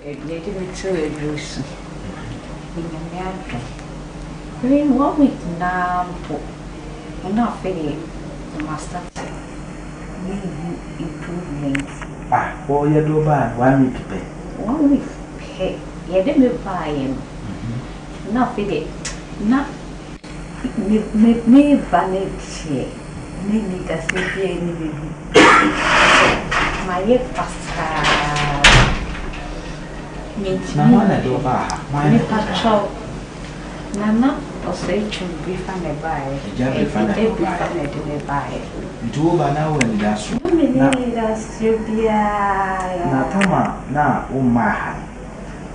Yɛde me too aduro so. Nyame adom. Within one week naa mpo, na afei deɛ ma start mehu improvement. Ah, wɔyɛ de wo baa one week pɛ? One week pɛ. Yɛde me baeɛ no, na afei deɛ na me me meba no deɛ, na anidasoɔ biara nni me ho. Mayɛ basaa. Na hwan na ɛde wo baa ha? Hwan na ɛde wo baa ha? Mepakyɛw, Nana Osei Twum Brifa na ɛbaeɛ. Agya Brifa na ɛde wo Agya Brifa baeɛ. na ɛde me baeɛ. Nti wo ba na wowɔ anidasoɔ? Na menni Na anidasoɔ biara. Na Tama na wommaa ha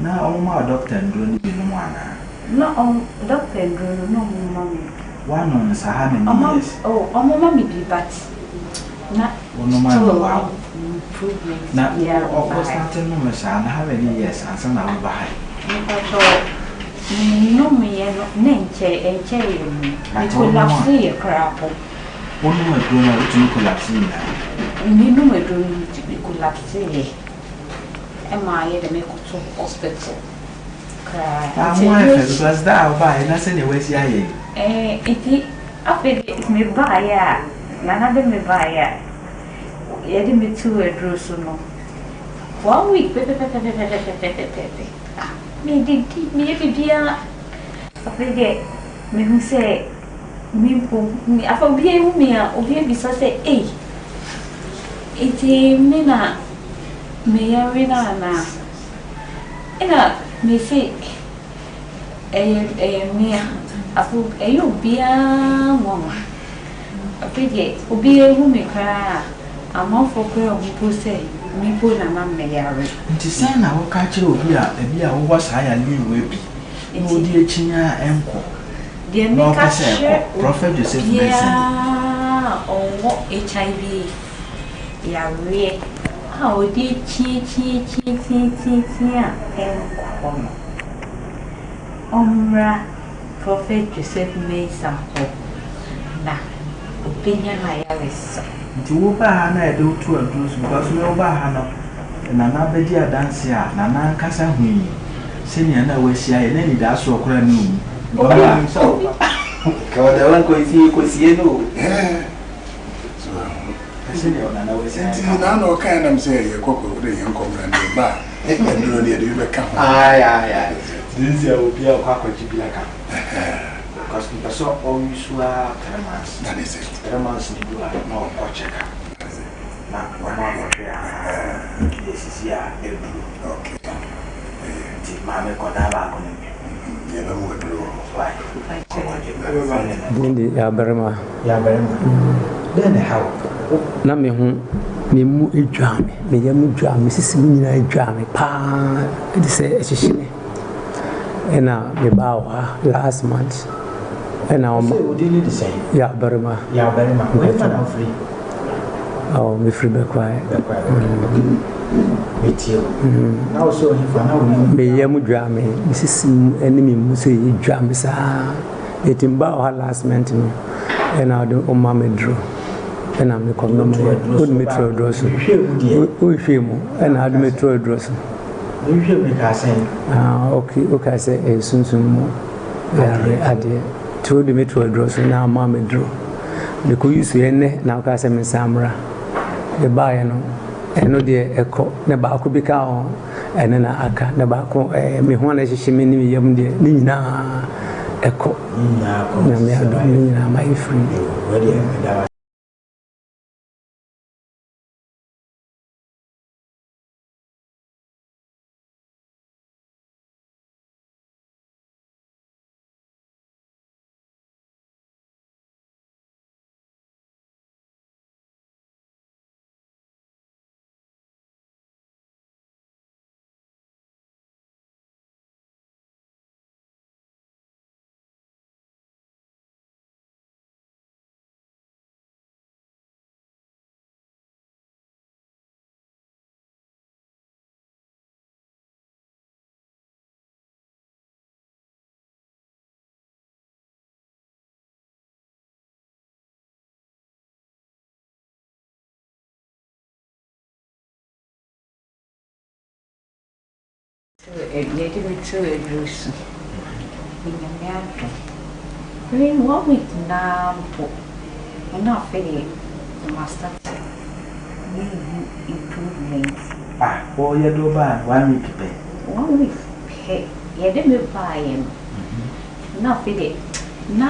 no, na wɔma wo dɔkta nnuro no bi nom anaa? Na ɔm dɔkta nnuro no na wɔma me bi. Woanom no saa how many Ɔma years? oh wɔma me bi but na Wonom a still na woawo. improvement Na wo biara wo mbaeɛ. starte nom saa no how many years ansa na woba ha yi? Mepakyɛw menomyɛ no na nkyɛ ɛnkyɛeɛ mu. Me But wonom a. collapse yɛ koraa po. Wonom aduro no a wotumi collapse nyinaa? Menom aduro no nti me collapse yɛ ɛma yɛde me kɔto hospital koraa. Ah, Nti ho ayɛ aduro fɛ because da a wobaeɛ na sɛdeɛ woasi ayɛ yi. Ɛɛ nti afei deɛ mebaeɛ a Nana de me baeɛ a yɛde me too aduro so no one week pɛpɛpɛpɛpɛpɛpɛpɛpɛ, ah, medidi, meyɛ biribiara. Afei deɛ mehu sɛ me mpo afei obiara hu me a, obiara bisa sɛ, ei, nti me na meyare no anaa? Ɛna mese ɛyɛ ɛyɛ mmea. Afei ɛyɛ obiara nwanwa. Afei deɛ obiara hu me koraa a, amanfoɔ koraa hu mpo sɛ me mpo na na meyare. Nti sɛn na woka kyerɛ obi a ebi a wowɔ saa yareɛ wei bi na Nti ɔdi akyi a ɛnkɔ deɛ na meka ɔpɛ sɛ ɛkɔ kyerɛ Prophet Joseph Mensah ni. obiara a ɔwɔ HIV yareɛ a ɔde akyiakyiakyiakyiakyia a ɛnkɔ no, ɔmmra Prophet Joseph Mensah hɔ na obɛnya n'ayaresa. Nti wobaa ha na yɛde wo to aduro so because me wobaa ha no, Nana bɛdi adanse a Nana ankasa hui sɛnea na woasi ayɛ na anidasoɔ koraa nni wo mu. Obi Ɔnim sɛ wo papa ka ɔde wo nkɔsie kɔsie no o. So Sɛnea Nana woasi ayɛ nti kama. na na ɔkae nam sɛ yɛkɔ kɔ wode yɛn nkɔmmra no yɛba a aduro no yɛde bi bɛka ho. Aye aye aye. Nti sɛ obi a ɔkɔ akɔgye bi aka ho. Because mpɛ sɛ ɔyi so ara 3 months. That is it. 3 months ni du a na ɔkɔ check up That's it. na ɔmo akɔhwɛ a deɛ sisi a aduro. Nti maame kɔdaa baako no bi. Yɛbɛma aduro wɔ hɔ. Why? Kɔkɔgye bi. Din de Yɛabarima. Yɛabarima. Dɛn na ɛha wo? Na me ho me mu dwa me, me yam dwa me, sisi mu nyinaa dwa me paa ɛde sɛ ɛhyehye me. Ɛna mebaa wɔ ha last month. Ɛna ɔma Sɛ wo din ne de sɛn? Yɛabarima. Yɛabarima. Wɔn na wofiri? Oh, mefiri Bɛkwae. Bɛkwae. Metie wo. Na wo sɛ ɔhefa na wo yam? Me yam dwa me, me sisi mu ɛne me mu sɛ dwa me saa. Eti mbaa wɔ ha last month no, ɛna ɔde ɔma me duro. Ɛna mekɔ nom yɛ. Wode me turo aduro so. Mehwɛ mu deɛ. Wohwɛ mu, ɛna ɔde me turo aduro so. Mehwɛ mu ka sɛn? Ah, okay, okay, sɛ ɛyɛ sunsum mu yare adeɛ. Nti wode me to aduro so na ama me duro. Mekɔ yi so ɛnnɛ na woka sɛ mensan mmra. Mebaeɛ no, ɛno deɛ ɛkɔ. Na baako bi ka ho, ɛno na aka. Na baako ɛɛ me ho a na ɛhyehyɛ me ne me yam deɛ, ne nyinaa ɛkɔ. Ne nyinaa kɔ. Nyame adom, ne nyinaa mayɛ free. Wei deɛ meda wo Yɛde me too aduro so. Nyame adom. Within one week naa mpo, na afei deɛ ma start mehu improvement. Ah, wɔyɛ de wo baa no one week pɛ? One week pɛ. Yɛde me baeɛ no, na afei deɛ na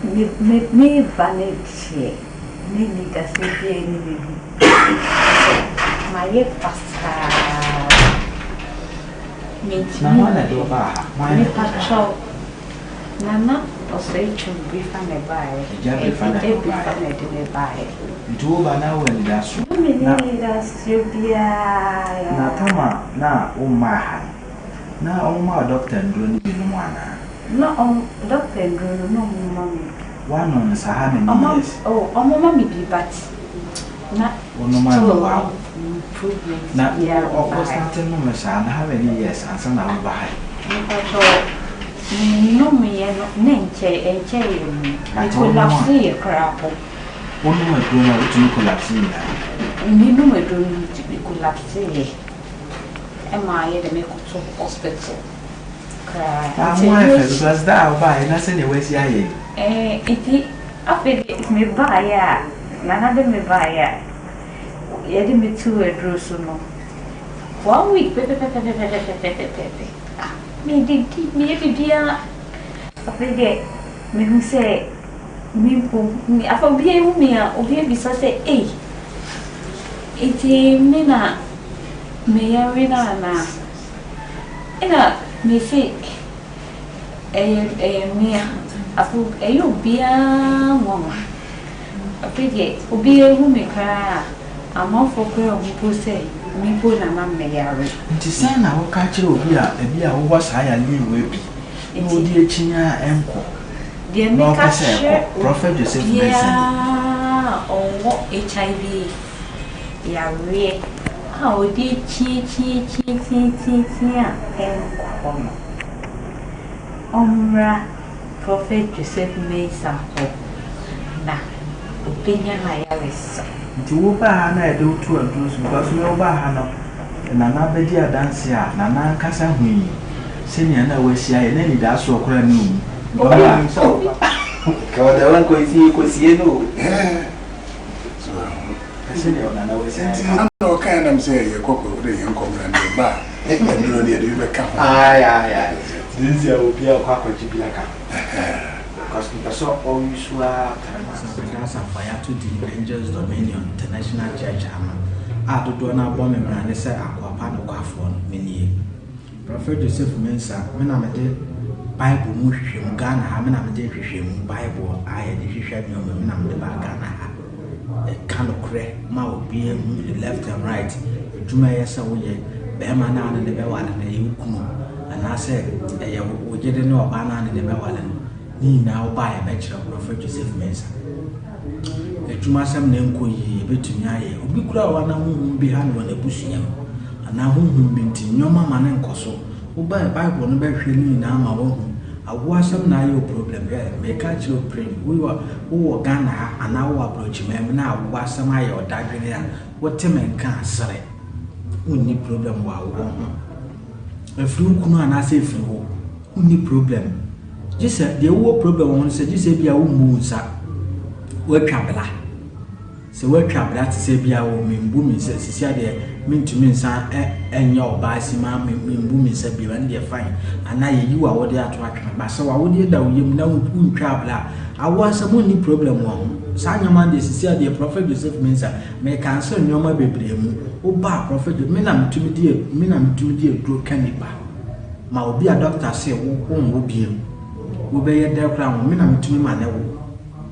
me me meba no deɛ, na anidasoɔ biara nni me ho. Mayɛ basaa. Na Mentumi hwan na ɛde wo baa ha? Hwan na ɛde wo baa ha? Mepakyɛw, Nana Osei Twum Brifa na ɛbaeɛ. Agya Brifa na Agya ɛde wo Brifa baeɛ. na ɛde me baeɛ. Nti wo ba na wowɔ anidasoɔ? Na menni Na anidasoɔ biara. na tam a na wommaa ha no, na wɔma wo dɔkta nnuro no bi nom anaa? Na ɔm dɔkta nnuro no na ɔmo ma me bi. Woanom no saa how many Ɔma years? oh ɔmo ma me bi but na Wonom a still mmoa wo. improvement Na biara wo wo mbaeɛ. starte nom saa no how many years ansa na woba ha yi? Mepakyɛw menomyɛ no na nkyɛ ɛnkyɛeɛ mu. Me But wonom a collapse yɛ koraa po. Wonom aduro no a wotumi collapse nyinaa? Menom aduro no nti me collapse yɛ ɛma yɛde me kɔto hospital koraa. Ah, Nti ho ayɛ ɛno fɛ akyi because da a wobaeɛ na sɛdeɛ woasi ayɛ yi. Ɛɛ nti afei deɛ mebaeɛ a Nana de me baeɛ a yɛde me too aduro so no one week pɛpɛpɛpɛpɛpɛpɛpɛpɛ ah medidi meyɛ biribiara afei deɛ mehu sɛ me mpo me afei obiara hu me a obiara bisa sɛ ei nti me na meyare no anaa ɛna mese ɛyɛ ɛyɛ me a afei ɛyɛ obiara nwanwa afei deɛ obiara hu me koraa a amanfoɔ koraa hu mpo sɛ me mpo na na meyare. Nti sɛn na woka kyerɛ obi a ebi a wowɔ saa yareɛ wei bi na Nti wodi akyi a ɛnkɔ deɛ na meka ɔpɛ sɛ ɛkɔ kyerɛ Prophet Joseph Mensah ni. obiara a ɔwɔ HIV yareɛ a ɔde akyi akyi akyi akyi akyi akyi a ɛnkɔ no, ɔmmra Prophet Joseph Mensah hɔ na obenya n'ayaresa. Nti wobaa ha na yɛde wo to aduro so because me wobaa ha no Nana bɛdi adanse a Nana ankasa hui sɛnea na woasi ayɛ na anidasoɔ koraa nni wo mu. Papa nim sɛ wo papa. Ka ɔda wo nkɔ sie kɔsie no o. So Sɛnea Nana woasi ayɛ nti kama. na ɔkae nam sɛ yɛkɔ kɔ wode yɛn nkɔmmra no yɛba a aduro no yɛde bi bɛka ho. Ae ae ae. Sisi a obi a ɔkɔ akɔgye bi aka ho. Because mpɛ sɛ ɔyi so ara Mede asafo a yɛato din Angels Dominion International Church ano a dodoɔ no abɔ me mmara ne sɛ akoa pa nokwafoɔ no, menie. Prophet Joseph Mensah, me na mede Bible mu hwehwɛmu, Ghana ha me na mede nhwehwɛmu Bible a yɛde hwehwɛ nneɛma me na mede baa Ghana ha. Ɛka nokorɛ ma obiara hu ne left and right. Adwuma a ɛyɛ sɛ woyɛ, bɛrima no a ne ne bɛware no ɛyɛ wo kunu anaasɛ ɛyɛ wo yere ne ɔbaa no a ne ne bɛware no. Ne nyinaa wobaa yɛbɛkyerɛ wo Prophet Joseph Mensah. Adwumasɛm na ɛnkɔ yie yɛbɛtumi ayɛ. Obi koraa wɔ hɔ na honhom bi ha no wɔ n'abusua mu anaa honhom bi nti nneɛma ma ne nkɔ so. Wobaa Bible no bɛhwehwɛ ne nyinaa ma woahu. Awoɔ asɛm na ayɛ wo problem. Hwɛ, meka kyerɛ wo pren, wowɔ wowɔ Ghana ha anaa wowɔ aborɔkyiman mu na awoɔ asɛm ayɛ ɔdadwene a, wote me nka a, sere. Wonni problem wɔ awoɔ ho. Ɛfiri wo kunu anaasɛ ɛfiri wo. Wonni problem. Gye sɛ deɛ wowɔ problem wɔ ho no sɛ gye sɛ ebia wommu wo nsa. Woatwa bra. Sɛ woatwa bra te sɛ ebia wo membu me nsa sisi adeɛ mentumi nsa ɛnyɛ ɔbaa si ma membu me nsa bio ɛno deɛ fine. Anaa yɛyi wo awodeɛ ato atwene. Ba sɛ w'awodeɛ da wo yam na wontwa bra a, awoɔ asɛm wonni problem wɔ ho. Saa nneɛma no deɛ sisi adeɛ Prophet Joseph Mensah meka nsɛ nneɛma bebree mu. Woba a Prophet me na metumi di me na metumi di aduro ka nipa. Ma obi a doctor se wo wonwo biem. Wobɛyɛ dɛ koraa wo me na metumi ma ne wo.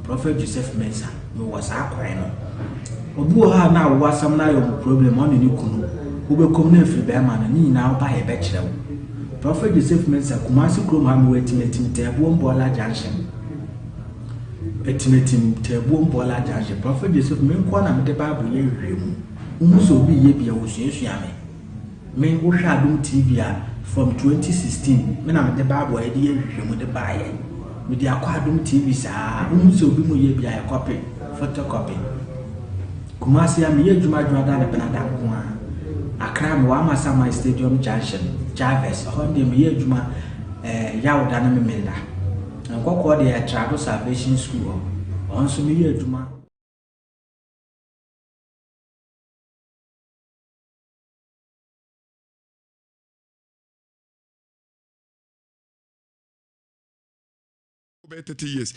Prophet Joseph Mensah mewɔ saa kwan no. Obi wɔ hɔ a na awo asɛm no ayɛ ɔmo problem ɔne ne kunu. Wobɛkɔm na afiri bɛrima no ne nyinaa woba yɛbɛkyerɛ wo. Prophet Joseph Mensah Kumasi kurom ha mewɔ Atimatim Taabuom Bɔɔla Junction. Atimatim Taabuom Bɔɔla Junction. Prophet Joseph me nkoa na mede Bible yɛ nhwehwɛmu. Wohu sɛ obi yɛ bi a wɔsuasua me. Me wohwɛ Adom TV a from 2016 me na mede Bible a yɛde yɛ nhwehwɛmu de baeɛ. Mede akɔ Adom TV saa. Wohu sɛ obi mu yɛ bi a yɛ copy, photocopy. Kumasi a meyɛ adwuma adwuma da ne benada nko ara. Accra mewɔ Amasaman Stadium Junction. Javers, ɛhɔ no deɛ meyɛ adwuma eh, Yawda ne Memenda. Nkɔkɔɔ deɛ yɛ Trado Salvation School hɔ, ɛhɔ nso meyɛ adwuma. Bɛyɛ 30 years.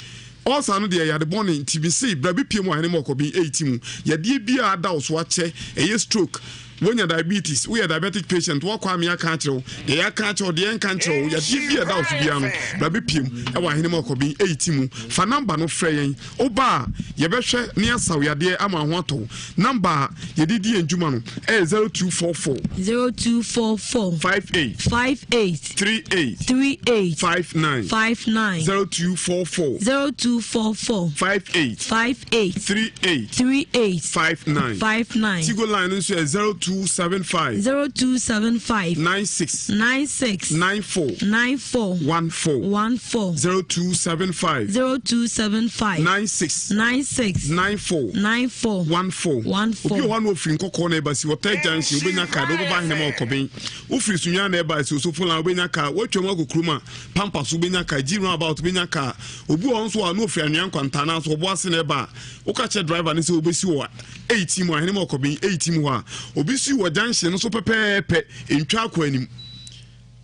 Ulcer no deɛ yade bɔne nti me se bra bɛpie mu ahene mu ɔkɔben 8 mu yadeɛ biaa ada wo so akyɛ ɛyɛ stroke woanya diabetes woyɛ diabetic patient woakɔ ame aka akyerɛ wo deɛ yɛaka akyerɛ wo deɛ yɛnka nkyerɛ wo yadeɛ bi a ɛda wo so biaa no bra bɛpie mu ɛwɔ ahene mu ɔkɔben 8 mu fa number no frɛ yɛn woba a yɛbɛhwɛ ne asaw yadeɛ ama ho atɔ wo number a yɛde di yɛn dwuma no ɛyɛ 0244 0244 58 58 38 38 59 59 0244 0244 58 58 38 38 59 59 Tigo line no nso yɛ 0275 0275 96 96 94 94 14 14 0275 0275 96 96 94 94 14 14 Obi wɔ hɔ a na ofiri nkɔkɔɔ na ɛba si wɔtɛ junction wobɛnya card wobɛba ahenema ɔkɔben Wofiri Sunyani na ɛba Asuo Sofo line wobɛnya kaa, woatwam akɔ kurom a Pampa so wobɛnya kaa, Gyi roundabout wobɛnya kaa. Obi wɔ hɔ nso a na ofiri Anwea Nkwanta anaa nso Ɔbo ase na ɛba a, woka kyerɛ driver no sɛ wobɛsi wɔ 8 mu, Ahenema Ɔkɔben 8 mu hɔ a, obi si wɔ junction no so pɛpɛɛpɛ, ntwa akɔ anim.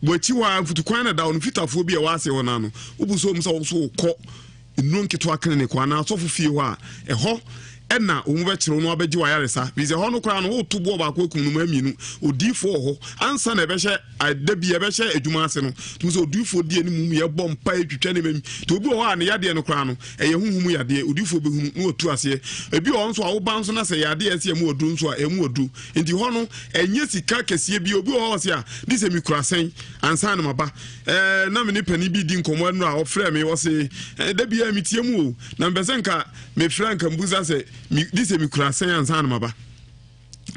Wɔ akyi hɔ a mfutukwan na da hɔ no, fitafoɔ bi a ɛwɔ ase hɔ no ano, wobu so wɔn sɛ wo so wokɔ nnuro nketewa clinic hɔ anaa asɔfo fie hɔ a, ɛhɔ ɛna wɔn bɛkyerɛ wo na wabɛgye w'ayaresa. Firi sɛ ɛhɔ no koraa no, woto boɔ baako akum nnomaa mmienu. Odiyifoɔ wɔ hɔ ansa na ɛbɛhyɛ da bi ɛbɛhyɛ adwuma ase no, tumi sɛ odiyifoɔ di anim mu yɛbɔ mpa etwitwa nneɛma mu. Nti obi wɔ hɔ a ne yadeɛ no koraa no, ɛyɛ honhom mu yadeɛ, odiyifoɔ bɛhunu na watu aseɛ. Ebi wɔ hɔ nso a woba nso na sɛ ɛyɛ adeɛ a ɛsɛ ɛmu aduro nso a, ɛmu aduro. Nti hɔ no, ɛnyɛ sika kɛseɛ bi. Obi wɔ hɔ a ɔse a, ne sɛ mekura sɛn ansa na maba. Ɛɛ na me ne panin bi di nkɔmmɔ ɛnora a ɔfrɛ me ɔse ɛɛ da biara metie mu o na mepɛ sɛ nka mefrɛ nka mbusa sɛ me di sɛ mekura sɛn ansa na maba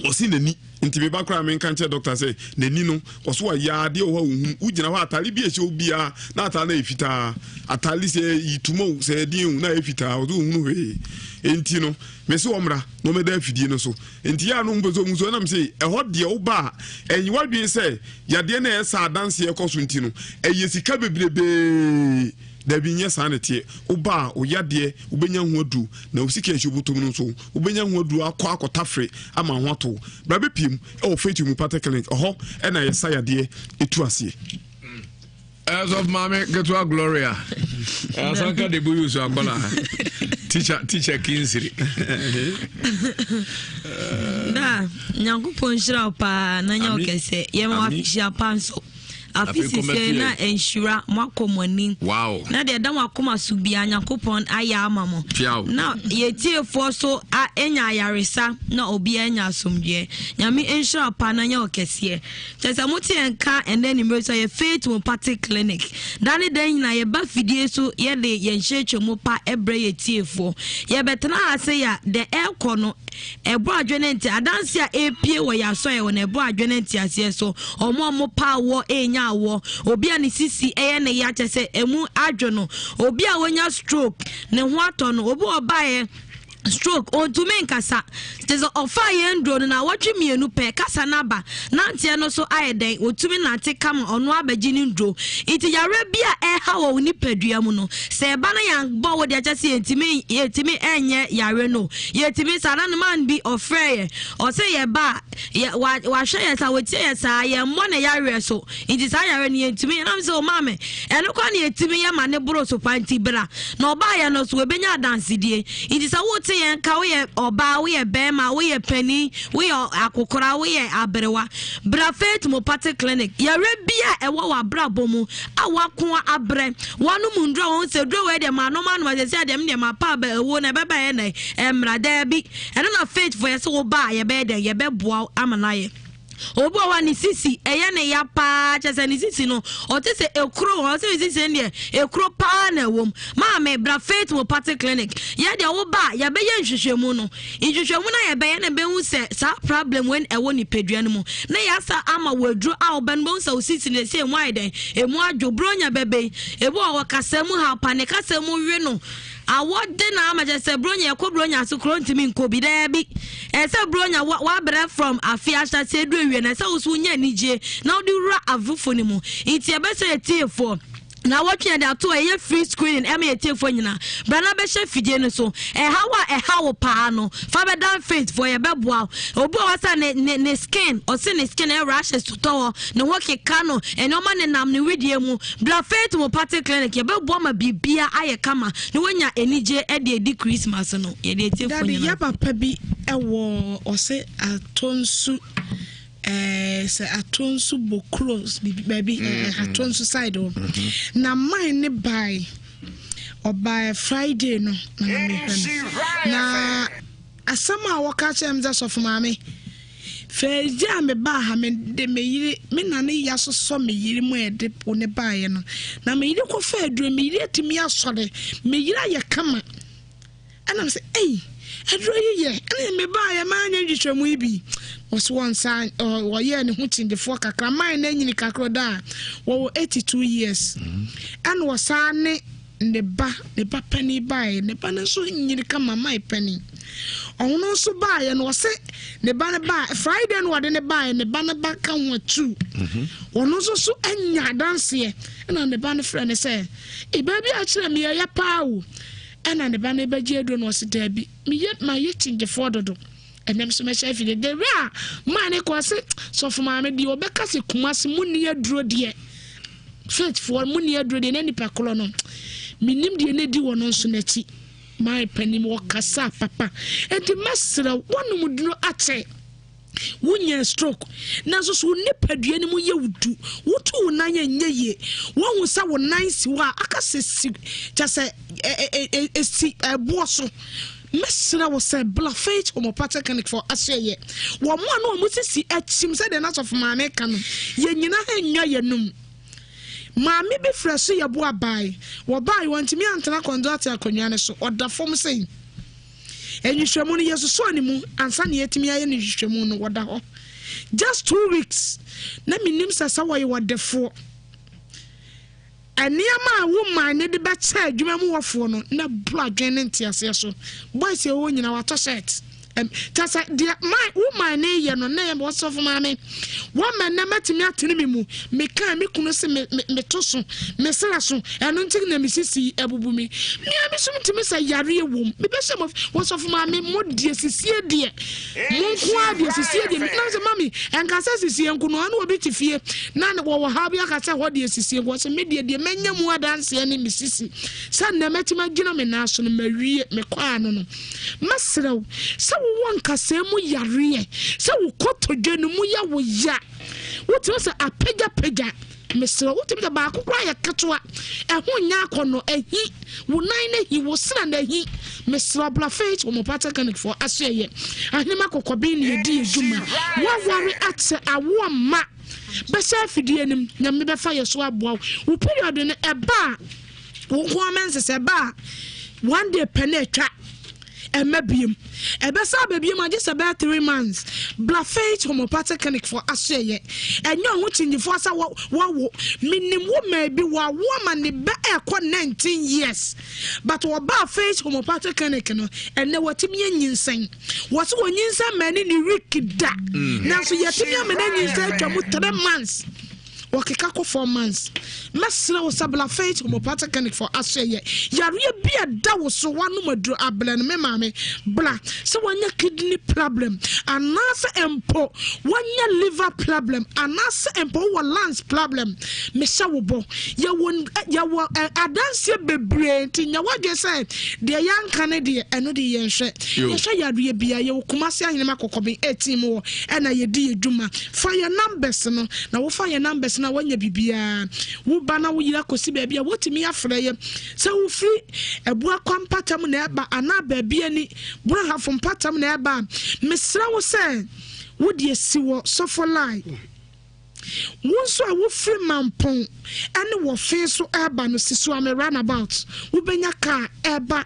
ɔse n'ani nti meba koraa menka nkyerɛ dɔkta sɛ n'ani no ɔso wayɛ adeɛ wɔ hɔ a ohun wogyina hɔ atare bi a ɛhyɛ obiara na atare no yɛ fitaa atare sɛ yituma o sɛ ɛdeɛ o na ɛyɛ fitaa ɔso ohun hwee nti no mese ɔmmra na ɔmɛda afidie no so Nti yɛ a na ɔmo pɛ sɛ ɔmo su ɛna mese ɛhɔ deɛ woba a ɛnye w'adwene sɛ yadeɛ no a ɛyɛ saa adanseɛ ɛkɔ so nti no ɛyɛ sika bebrebee dabi nyɛ saa na ɛteɛ woba a wo yadeɛ wobɛnya ho aduro na wo sika ɛhyɛ wobɔtɔm no nso wobɛnya ho aduro akɔ akɔtafere ama ho ato bra bɛpiem ɛwɔ Faith Homeopathic Clinic ɛhɔ ɛna yɛsa yadeɛ ɛtu aseɛ. Ɛsɔfo maame ketewa Gloria. Asanka de bu yusu akɔla. Teacher teacher Kinsiri. Da, Nyankopɔn nhyira wo paa na nyɛ wo kɛsɛ. Yɛ ma wafihyia pa nso. Afi sisɛ na nhyira mo akɔ mo anim. Wow. Na deɛ ɛda mo akoma so bia Nyankopɔn ayɛ ama mo. Na yɛtiefoɔ so anya ayaresa na obiara anya asomdwoeɛ. Nyame nhyira wo paa na nyɛ wo kɛseɛ. Kyerɛ sɛ mote yɛn nka ɛnnɛ anwummere sɛ yɛ Faith Homeopathic Clinic. Da ne da nyinaa yɛba fidie so yɛde yɛn nkyerɛkyerɛmu pa brɛ yɛn tiefoɔ. Yɛbɛtena ha sɛ yɛ deɛ ɛrekɔ no ɛbɔ adwene nte adanse a ɛrepie wɔ yɛn asɔre wɔ no ɛbɔ adwene nteaseɛ so. Wɔn a wɔpa awoɔ ɛrenya awoɔ. Obi a ne sisi ɛyɛ ne ya kyerɛ sɛ ɛmu adwo no. Obi a wanya stroke ne ho atɔ no. Obi ɔbaeɛ Stroke, ɔntumi nkasa. Kyerɛ sɛ ɔfaa yɛn nnuro no naawɔtwe mmienu pɛ, kasa no aba. Nanteɛ no nso ayɛ dɛn? Ɔtumi nante kama, ɔno ara bɛgye ne nnuro. Nti yareɛ bi a ɛreha wɔ wo nipadua mu no, sɛ ɛba na yɛabɔ wo deɛ kyerɛ sɛ yɛntumi, yɛntumi nyɛ yareɛ no. Yɛtumi saa na no man bi ɔfrɛɛ yɛn, ɔsɛ yɛba a, yɛ, wa, wahwɛ yɛn saa, watie yɛn saa, yɛmmɔ ne yareɛ so. Nti saa yare no yɛntumi nam sɛ ɔmaa me ɛno koraa na yɛtumi yɛ ma ne boro so pa nti bra na ɔbaayɛ no so wɔbɛnya adansedie nti sɛ wote yɛn ka woyɛ ɔbaa woyɛ bɛrima woyɛ panin woyɛ akokora woyɛ aberewa bra Faith Mopate Clinic yare bi a ɛwɔ w'abrabɔ mu a wakoa abrɛ wɔnom nduro a wɔn sɛ duro wei deɛ manom anom ɛsɛ sɛ deɛ medeɛ mapa aba ɛwuo na ɛbɛba yɛ nɛ ɛmmra daabi ɛno na Faith fo yɛ sɛ wo ba a yɛbɛyɛ dɛn yɛbɛboa wo ama no ayɛ Obi wɔ hɔ a ne sisi ɛyɛ ne ya paa kyɛ sɛ ne sisi no ɔte sɛ ekuro wɔ hɔ sɛ ne sisi no deɛ ekuro paa na ɛwɔ mu. Maame bra Faith Homeopathic Clinic yɛ deɛ wo ba a yɛbɛyɛ nhwehwɛmu no nhwehwɛmu no a yɛbɛyɛ no bɛhu sɛ saa problem wei ɛwɔ nipadua no mu na yɛasa ama wɔ aduro a wobɛ no bɛhu sɛ wo sisi no sɛ emu ayɛ dɛn emu adwo buronya bɛbɛ yi ebi wɔ hɔ kasa mu ha pa ne kasa mu we no. Awɔ de na ama kyɛ sɛ Buronya yɛkɔ Buronya ase koro ntumi nkɔ bi daabi. Ɛsɛ sɛ Buronya wabrɛ from afe ahyɛaseɛ duru awie no ɛsɛ wo so wonya anigye na wode wura afofo no mu. Nti yɛbɛsrɛ atiefoɔ na wɔtwe yɛde ato ɛyɛ free screening ɛma yɛtiefoɔ nyinaa. Bra na bɛhyɛ fidie no so. Ɛhaw a ɛha wo paa no fa bɛdan faith foɔ yɛbɛboa wo. Obi wɔ hɔ sɛ ne ne ne skin ɔse ne skin ɛyɛ rashes totɔ hɔ ne ho keka no nneɛma nenam ne wedeɛ mu. Bra Faith Homeopathic Clinic, yɛbɛboa ma biribiara ayɛ kama na woanya anigye de adi Christmas no. Yɛde atiefoɔ Daddy, nyinaa. yɛ papa bi wɔ ɔse Atonsu eh, sɛ Atonsu Bokuro biribi baabi eh, mm-hmm. Atonsu side hɔ. Mm-hmm. Na man ne bae, ɔbae Friday no na na mehwɛ no. Na Asɛm a wɔka kyerɛɛ me sɛ, Sɔfo Maame, Thursday a mebaa ha, mede me yere, me na ne ya sosɔ me yere mu a yɛde wo ne baeɛ no, na me yere kɔfa aduro, me yere atumi asɔre, me yere ayɛ kama. Ɛna me sɛ, ei, aduro yi yɛ, ɛna mebaeɛ maanyɛ nhwehwɛmu yi bi. Wɔso wɔn nsa, wɔyɛɛ ne ho kyingyefoɔ kakra, mine no anyini kakra ɔda a, wɔwɔ 82 years. Ɛna wɔsaa ne Ne ba, ne ba panin baeɛ, ne ba no nso nyini kama, mae panin. Ɔno nso baeɛ no, ɔse ne ba no baa, Friday no ɔde ne baeɛ, ne ba no ba ka ho atuu. Mhm. Ɔno nso so anya adanseɛ, ɛna ne ba no frɛ no sɛ, e baabi a kyerɛ me ɛyɛ paa o. Ɛna ne ba no bɛgye aduro no, ɔse daabi, meyɛ mayɛ kyingyefoɔ dodo. Ɛnɛ nso mɛhyɛ afidie. The way a maa ne kɔ ɔse sɔfo maame deɛ ɔbɛka sɛ Kumasi mu ni aduro deɛ faithfoɔ mu ni aduro deɛ na nipa korɔ no menim deɛ na ɛdi wɔ no nso n'akyi maa panim wɔkasa papa enti mɛsrɛ wɔnom duro akyɛ wonya stroke nanso so wo nipadua no mu yɛ wo du wotu wo nan ɛnyɛ yie wohu sɛ wo nan si hɔ a aka sɛ si kyɛ sɛ ɛsi ɛboɔ so Mɛsrɛ wo sɛ bla Faith Homeopathic Clinic foɔ asoɛeɛ. Wɔn a na wɔn sisi akyim sɛdeɛ na sɔfo maame ka no, yɛn nyina ha nnwa yɛnum. Maame bi frɛ so yɛboa bae. Wɔbae, wantumi antena kɔndɔte akonnwa no so, ɔda fam sei. Nhwehwɛmu no, yɛsosɔɔ ne mu ansa na yɛatumi ayɛ no nhwehwɛmu no, wɔda hɔ. Just 2 weeks, na menim sɛ sɛ wɔyɛ ɔdefoɔ. Nneɛma a wo man no de bɛkyɛ adwuma mu hɔfoɔ no na ɛboro adwene ne nteaseɛ so. Boys a ɛwɔ hɔ nyinaa wɔatɔ shirt. Ɛm, kyɛ sɛ deɛ man, wo man no reyɛ no na ɛyɛ wɔsɔfo maame. Wɔma nnɛ mɛtumi atene me mu. Mekaa me kunu se me, me, meto so, me srɛ so, ɛno nti na me sisi abubu me. Me a me som tumi sɛ yareɛ wom. Mebɛhyɛ mo, wɔsɔfo maame, mo deɛ sisie deɛ. Mo nko ara deɛ sisie deɛ nam sɛ mami ɛnka sɛ sisie nko no ɔne obi te fie na wɔwɔ ha bi aka sɛ hɔ deɛ sisie nko sɛ me deɛ deɛ manya mu adanseɛ ne me sisi sɛ nnɛ mɛtumi agyina me nan so no mawie mekɔ ano no mɛsrɛ wo sɛ wowɔ nkasɛɛ mu yareɛ sɛ wo kotodwe no mu yɛ wo ya wotumi sɛ apagyapagya Mesrɛ wo, wotumi sɛ baako koraa yɛ ketewa, ɛho nyɛ akɔnnɔ, ahi, wo nan no ahi, wo srɛ no ahi. Mesrɛ wo, bra Faith Homeopathic Clinic foɔ asoɛyɛ, Ahenema Kɔkɔben na yɛdi yɛ dwuma. Woaware akyɛ, awoɔ mma, bɛhyɛ afidie no mu, Nyame bɛfa yɛ so aboa wo. Wo period no ɛba a, wo nko ara menses ɛba a, one day pɛ na atwa. Ɛmma biem. Ɛbɛsa aba biem a gye sɛ bɛyɛ 3 months. Bra Faith Homeopathic Clinic foɔ asoɛyɛ. Ɛnyɛ ɔho kyingyifoɔ sɛ wɔwo. Menim wo maa bi wɔawo ama ne ba ɛrekɔ 19 years. But wɔbaa Faith Homeopathic Clinic no, ɛnɛ watumi anyinsɛn. Wɔse wɔnyinsɛn maa ne ne week da. Nanso yɛatumi ama no anyinsɛn atwa mu 3 months. Wɔkeka kɔ 4 months. Mɛsrɛ wo sɛ bla Faith Homeopathic Clinic foɔ asoɛyɛ. Yareɛ bi a ɛda wo so woanom aduro abrɛ no me maame bla sɛ woanya kidney problem anaasɛ mpo woanya liver problem anaasɛ mpo wowɔ lungs problem mehyɛ wo bɔ yɛwɔ yɛwɔ adanseɛ bebree nti nyɛ woadwene sɛ deɛ yɛanka no deɛ ɛno deɛ yɛnhwɛ yɛhwɛ yareɛ bia yɛwɔ Kumasi Ahenema Kɔkɔben 18 mu hɔ ɛna yɛdi yɛ dwuma. Fa yɛn numbers no, na wofa yɛn numbers no a woanya biribiara. Wo ba na wo yere akɔsi baabi a wotumi afrɛ yɛ sɛ wofiri Abuakwa mpatam na ɛba anaa baabi ani Brahafo mpatam na ɛba a, mesrɛ wo sɛ wode asi wɔ sɔfo line. Wo nso a wofiri Mampɔn ne Wɔfe so ɛreba no, si Suame runabout, wobɛnya kaa ɛreba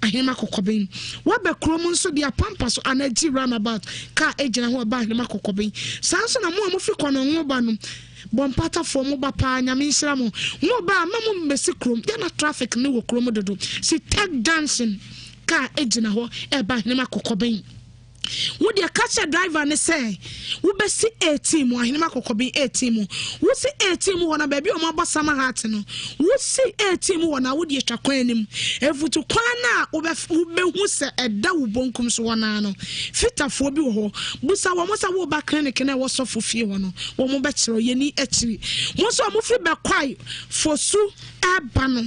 Ahenema Kɔkɔben. Woaba kurom nso de apampa so anaa gyi runabout kaa egyina hɔ ɛba Ahenema Kɔkɔben. Saa nso na mo a mofiri Kɔnɔngo ba no, Bɔ mpatafoɔ mo ba paa Nyame nhyira mo. Mo ba a mma mo mmɛsi kurom yɛ na traffic no wɔ kurom dodo. Si Tech junction car gyina hɔ ɛreba Ahenema Kɔkɔbɛn. Wo deɛ ka kyerɛ driver no sɛ wobɛsi 18 mu Ahenema Kɔkɔbɛn 18 mu. Wosi 18 mu hɔ na baabi a wɔabɔ summer hat no wosi 18 mu hɔ na wo deɛ twa kwan anim. Mfutu kwan no a wobɛhu sɛ ɛda wo bonkum so hɔ no ara no fitafoɔ bi wɔ hɔ. Busa wɔn sɛ woreba clinic no a ɛwɔ sɔfo fie hɔ no. Wɔn bɛkyerɛ wo. Yɛnni akyiri. Mo nso a mofiri Bɛkwae, Fosu reba no,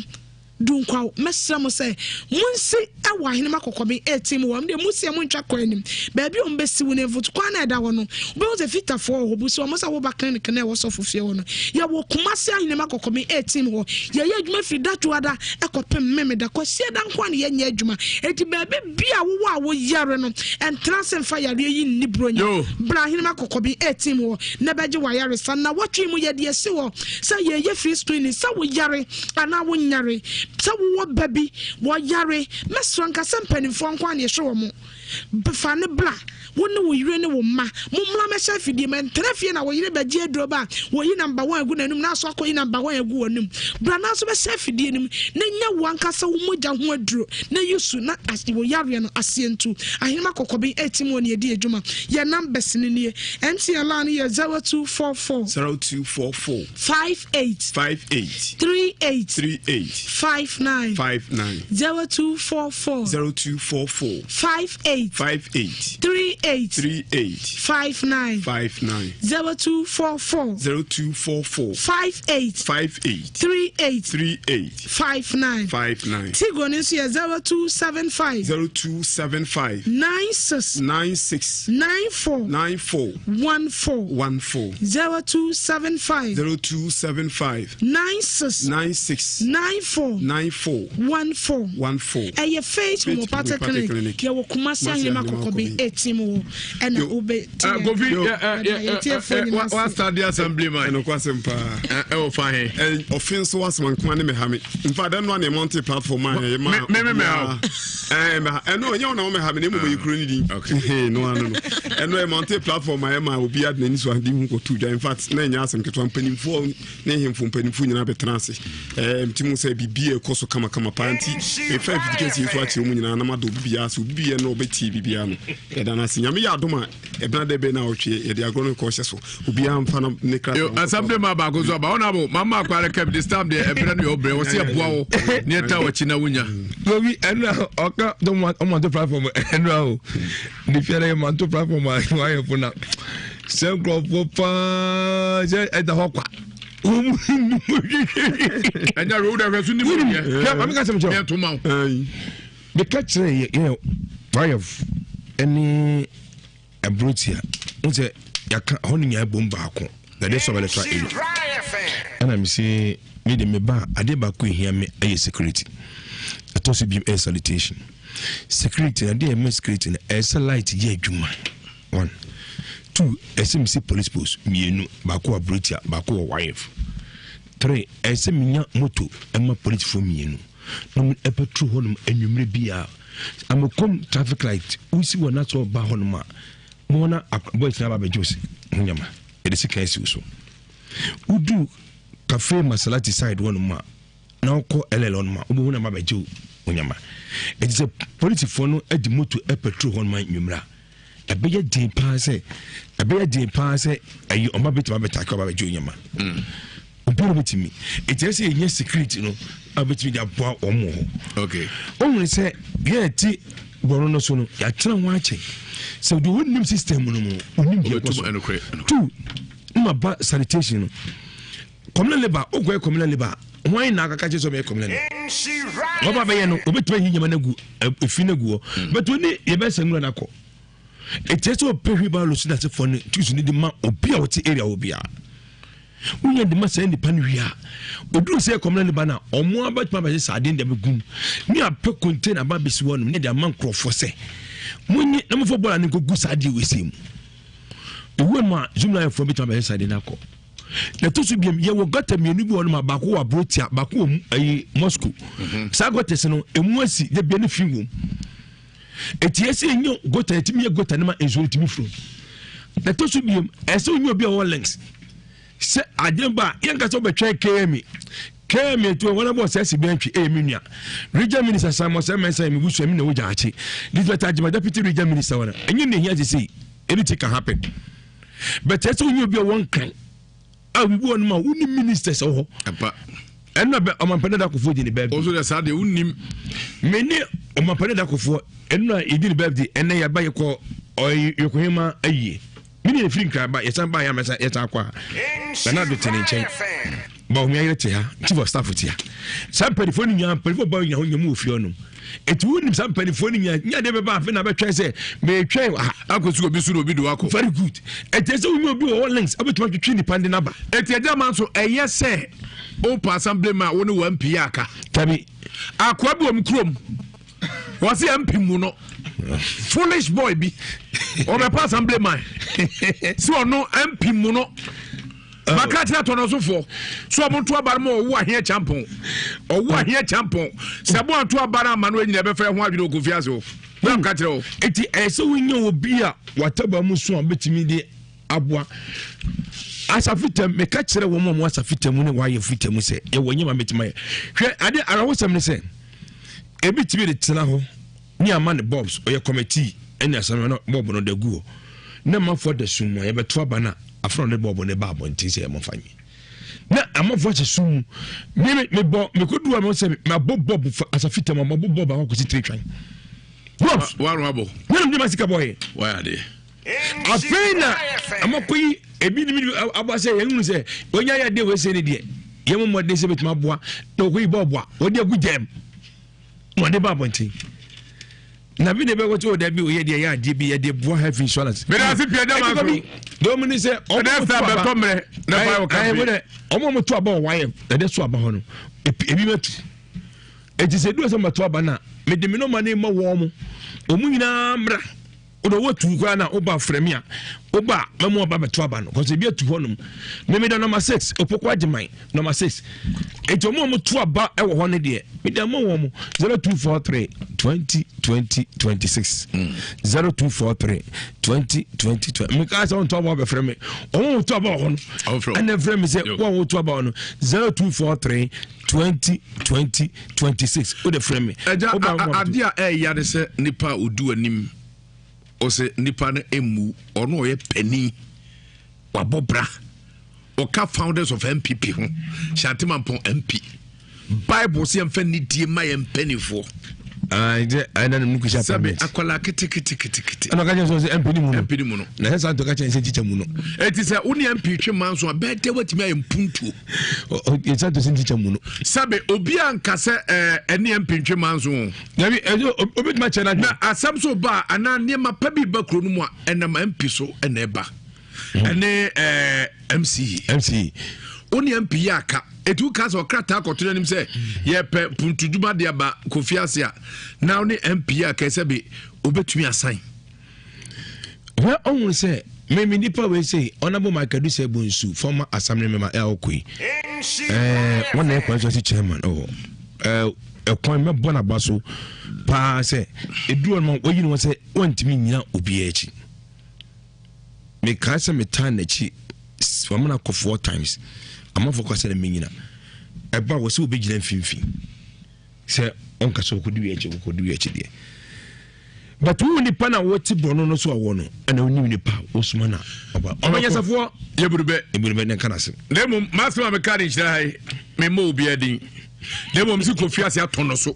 Dunkwaw, mɛsrɛ mo sɛ monsi wɔ Ahenem Akɔkɔben 18 mu hɔ. Ɛno deɛ mosi a montwa kwan anim. Baabi a wɔbɛsi wo no, mfoto kwan no a ɛda hɔ no, wobɛhu sɛ Fitafoɔ wɔ hɔ. Busa wɔn sɛ woba clinic no a ɛwɔ sɔfo fie hɔ no. Yɛwɔ Kumasi Ahenem Akɔkɔben 18 hɔ. Yɛyɛ adwuma firi Datuada kɔpem Memeda. Kwasiada nko ara na yɛnyɛ adwuma. Enti baabi Bi a wowɔ a woyare no, ntena ase mfa yareɛ yi nni Buronya. Bra Ahenem Akɔkɔben A-Team hɔ na bɛgye w'ayaresa. Nnawɔtwe yi mu yɛde asi hɔ sɛ yɛreyɛ free screening sɛ woyare anaa wonyare, sɛ wowɔ ba bi wɔyare. Mɛsrɛ nka sɛ mpanimfoɔ nko ara na yɛhwɛ wɔn. Fa no bra, wo ne wo yere ne wo mma. Mommra mmɛhyɛ afidie mu. Ɛntena fie na wo yere bɛgye aduro ba a, wɔyi number one agu n'anum na aso akɔyi number one agu w'anum. Bra na nso bɛhyɛ afidie no mu na nya wo ankasa wo mogya ho aduro na yi su na wo yareɛ no aseɛ ntu. Ahenema Kɔkɔben ɛtim wɔ ne ɛdi adwuma. Yɛn numbers no nie. MTN line no yɛ 0244. 0244. 58. 58. 38. 38. 59. 59. 0244. 0244. 58. 58. 38. 38. 59. 59. 0244. 0244. 58. 58. 38. 38. 59. 59. Tigo no nso yɛ 0275. 0275. 96. 96. 94. 94. 14. 14. 0275. 0275. 96. 96. 94. 94. 14. 14. Ɛyɛ Faith Homeopathic Clinic. Yɛwɔ Kumasi Ahenema Kɔkɔbe 18 wɔ ɛna wobɛ Ah, Kofi, wa start the assembly man. Ɛnokɔ asɛm paa. Ɛwɔ fa he. Ɔfe nso asɛm nkoma ne mɛha me. Nfa dɛm no a na ɛmɔnte platform a ɛyɛ ma. Me me mɛha. Ɛɛ mɛha. Ɛno ɛnyɛ wɔn na wɔn mɛha me na emu yɛ kuro ne din. No ano no. Ɛno ɛmɔnte platform a ɛma obi adi n'ani so adi ho kɔtu dwa. In fact na ɛnyɛ asɛm ketewa mpanimfoɔ ne nhemfo mpanimfoɔ nyinaa bɛtena ase. Ɛɛ nti mu sɛ biribi ɛkɔ so kamakama paa nti efa mfiti kɛse so akyerɛ mu nyinaa na ma do obi biara so obi biara na ɔbɛtie biribiara no. Yɛda no ase. Nyame yɛ adom a, ɛbena dɛ bɛn na ɔtwe yɛde agorɔ no kɔ hyɛ so. Obiara mfa no ne kra. Yo, asɛm de ma baako so aba. Ɔna mama akware kɛm this time deɛ ɛbrɛ no yɛ ɔbrɛ. Wɔsi ɛboa wo ne ɛta w'akyi na wonya. Obi ɛnura ɔka tó ɔmanto platform ɛnura o. Ne fia yɛ manto platform a wayɛ fo na sɛ nkurɔfoɔ paa sɛ ɛda hɔ kwa. Ɛnyɛ wo dɛ hwɛ so ni mu yɛ. Hwɛ maame ka sɛm kyerɛ. Yɛ to ma wo. Meka kyerɛ yɛ yɛ wayɛf ɛne aburotia n sɛ yɛaka hɔ no nyinaa bom baako na ɛde sɔbɛlɛ tra area ɛna me se me de me ba adeɛ baako ehia me ɛyɛ security ɛtɔ so bi ɛyɛ salutation security na adeɛ ɛmɛ security no ɛyɛ sɛ light yɛ adwuma one two ɛsɛ me si police post mmienu baako wɔ aburotia baako wɔ wayɛf three ɛsɛ menya moto ɛma polisifoɔ mmienu na wɔn ɛbɛturu hɔnom anwummerɛ bi a amokom traffic light wosi wɔ n'asɔ ɔba hɔnom a wɔn na boys na aba abɛgye wo ho nyama yɛde sika asi wo so wodu cafe masalati side hɔnom a na wokɔ ll hɔnom a wobɛhu na aba abɛgye wo nyama ɛti sɛ polisifoɔ no de moto ɛpɛturu hɔnom anwummerɛ a ɛbɛyɛ den paa sɛ ɛbɛyɛ den paa sɛ ɛyi ɔma bɛtumi abɛtake ɔba abɛgye wo nyama mm. Obiara bɛtumi. Ɛti ɛsɛ yɛnya security no a bɛtumi de aboa wɔn wɔ hɔ. Okay. Ohun sɛ yɛn ɛte borɔno no so no yɛatena ho akyɛ sɛ deɛ wɔnnim system no mu onim deɛ ɛkɔ so. Two, ma ba sanitation no communal labour okɔ yɛ communal labour wɔn na akaka kyerɛ sɛ ɔbɛyɛ communal labour wɔba bɛyɛ no obɛtumi ayi nyama no agu efi no agu hɔ but oni yɛbɛsɛ nwura no akɔ ɛkyerɛ sɛ ɔpɛ wheelbarrow so dasefoɔ no tusu no de ma obi a ɔte area hɔ biara wonya de ma saa nipa no wie a ɔduru sɛ kɔmna ne ba no a ɔmo abatumi abɛhyɛ saa adeɛ de abɛgum ne apɛ container aba abɛsi hɔ nom ne de ama nkurɔfoɔ sɛ monye na mofa bɔɔla no nkɔgu saa adeɛ wɔ ɛsɛ mu ɛwura mu a zoomlinefoɔ bɛtumi abɛhyɛ saa adeɛ no akɔ na ɛtɔ so biam yɛwɔ gɔta mmienu bi wɔ nom a baako wɔ aburotia baako wɔ ayi moscow mhm. saa gɔtɛs no ɛmu asi da bia ne fi wom Eti ɛsɛ yɛnya gota yɛtumi yɛ gota no ma nsuo no tumi furo. Na ɛtɔ so biom ɛsɛ onye obi a ɔwɔ links. Sɛ adeɛ ba a, yɛnka sɛ wobɛtwɛn KME. KME atu wɔn abɔ sɛ ɛsi bɛntwi ɛyɛ me nua. Region minister Simon sɛ mɛnsa yɛ me busua mi na wogya akyi. This better agyima deputy region minister wɔn. Ɛnyɛ ne hia sisi. Anything can happen. But ɛsɛ wonyɛ obi a wɔn kan. A obi wɔ no ma wonni ministers wɔ hɔ. Ɛnna bɛ ɔmampanin dakofoɔ di ne baabi. Ɔso dɛ saa deɛ wonnim. Me ne ɔmampanin dakofoɔ ɛnna yɛdi ne birthday ɛnna yɛba yɛkɔ ɔyɛkɔhema ayie. Me ne yɛfiri nkran ba yɛsan ba yɛ amɛsa yɛsan akɔ a Nana Addo te ne nkyɛn. Bawumia yere te ha, chief of staff te ha. Saa mpanimfoɔ no nyinaa mpanimfoɔ ba nyina ho nyɛ mu wɔ fie hɔnom. Eti wonim saa mpanimfoɔ no nyinaa nya deɛ bɛba afei na bɛtwɛn sɛ metwɛn ha. Akɔsi obi so na obi de wakɔ. Very good. Eti sɛ wonya obi wɔ hɔ links abɛtumi atwetwe nipa de n'aba. Eti agya ma nso ɛyɛ sɛ wopɛ assembly man wo ne wɔn pii aka. Tabi. Akoa bi wɔ mu kurom. Wɔsi MP mu no foolish boy bi ɔbɛpa assembly man si ɔno MP mu no. Oh. Maka kyerɛ atɔnɔsofoɔ so ɔmo nto aba no ma ɔwo aheɛ kyampɔn ɔwo aheɛ kyampɔn sɛ mo anto aba no ama no anyina ɛbɛfa ɛho adwene ɔkɔfi ase o na mka kyerɛ wo. Eti ɛyɛ sɛ wonya obi a wataba mu so a bɛtumi de aboa asafo tam meka kyerɛ wɔn a wɔn asafo tam ne wɔayɛ fo tam sɛ yɛwɔ nyɛma bɛtumi ayɛ hwɛ ade awerɛhosɛm ne sɛ ebi tumi de tena hɔ ne ama ne bulbs ɔyɛ kɔmɛtii ɛne asɛm no bulb no da gu hɔ na amanfoɔ da sum mu a yɛbɛto aba no a afei na ɔde bulb no ba abɔnten sɛ yɛmɔfa nye na amanfoɔ ahyɛ sum mu me mebɔ mekɔdu a mɛ sɛ mabɔ bulb fa asafo tam a mabɔ bulb akɔkɔsi tiri twan bulbs wano abɔ wɔnam de ma sika bɔɔyɛ wɔyɛ adeɛ Afei na amakɔ yi ebi ni bi aba sɛ yɛn hunu sɛ wɔnya yɛ adeɛ wɔ ese ne deɛ yɛn mo mmɔden sɛ betumi aboa na wɔkɔ yi bɔɔbo a wɔde agu gyɛm na wɔde ba abɔnten na bi na ɛbɛkɔ sɛ ɔda bi oyɛ deɛ yɛ adeɛ bi yɛde boa health insurance. mede ase pia dama so deɛ ɔmo ni sɛ ɔmo to aba ɛyɛ ɔmo ɔmo to aba wɔ wayɛ ɛde so aba hɔ no ebi bɛ tu eti sɛ edu sɛ ɔmo to aba na mede mi nɔɔma ne ma wɔn mo ɔmo nyinaa mra. Wode ɔwɔ tu koraa na woba frɛ me a woba a mɛmo aba bɛto aba no kɔsɛ ebi atu hɔnom memeda nɔma 6 opoko agyeman nɔma 6 enti ɔmo a ɔmo to aba wɔ hɔ no deɛ mede ama wɔn mo 0243 20 20 26 0243 20 20 20 meka sɛ wɔnto aba bɛfrɛ me ɔmo a wɔto aba wɔ hɔ no ɛna frɛ me sɛ wɔn a wɔto aba wɔ no 0243 20 20 26 wode frɛ me. Ɛgya adeɛ a ɛyɛ ne sɛ nipa a ɔdi anim ɔsɛ nipa no mmu ɔno ɔyɛ panin wabɔ bra ɔka founders of MPP ho Shantimampɔn MP Bible sɛ yɛmfa nidie ma yɛn mpanimfoɔ sɛbe akwala keteketekete ɛna ɔka kyerɛ sɛ ɔsɛ mp ni mu no mp ni mu no na ɛsɛ saa ntɔka kyerɛ sɛ tikya mu no eti sɛ wo ne mp twe ma nso a bɛɛ dɛ watumi ayɛ mpuntuo ɛsɛ to sɛ tikya mu no sɛbe obi a nka sɛ ɛne mp ntwe ma nso o dabi ɛsɛ obetumi akyɛ no na asɛm so ba anaa nneɛma pa bi ba kuro no mu a ɛnam mp so ɛna ɛba ɛne ɛɛ mce mce wo ne mp yɛ aka ɛti woka sɛ ɔkrataa kɔto no anim sɛ yɛpɛ puntudwuma de aba kofi ase a na wo ne mp yɛ aka sɛ bi wobɛtumi asan hwɛ ɔhunu sɛ meme nipa wei sei ɔnabo Michael Dusɛ Bonsu former assembly member ɛ ɔkɔ yi ɛɛ wɔn na ɛkwan so ase chairman ɔwɔ ɛɛ ɛkwan mɛbɔ n'aba so paa sɛ eduru ɔno wɔyi ne wɔn sɛ wɔntumi nyina obiara akyi. Mekae sɛ metaa n'akyi wamena kɔ four times amanfoɔ kɔ sɛ na menyina ɛba wɔ sɛ wobɛgyina mfimfini sɛ ɔnka sɛ ɔkɔdi wi akyi ɔkɔdi wi akyi deɛ but wo nipa na wɔte borɔno no so a wɔ no ɛna wonim nipa wosoma na ɔba ɔbɛnyasafoɔ yɛburubɛ yɛburubɛ ne nka n'asɛm na mmom m'asɛm a meka de nhyira ha yi memmɔ obiara din na mmom si kofi ase atɔ no so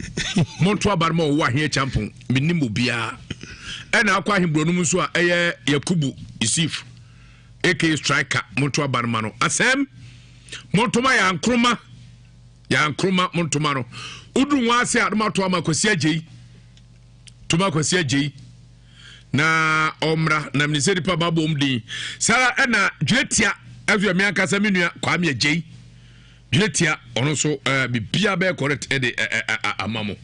monto aba no ma ɔwɔ aheɛ kyampɔn menim obiara ɛna akɔ ahemborɔ no mu nso a ɛyɛ yakubu yusuf aka striker monto aba no ma no asɛm montoma yɛ ankroma yɛ ankroma montoma no woduru wɔn ase a no mato ama kwasi agyei toma kwasi agyei na ɔmmra na mene sɛ nipa babom din saa ɛna dwetia ɛso yɛ me ankasa me nua kwame agyei Dwene tia ɔno nso ɛɛ biribiara bɛyɛ correct ɛde ɛɛ ama mo.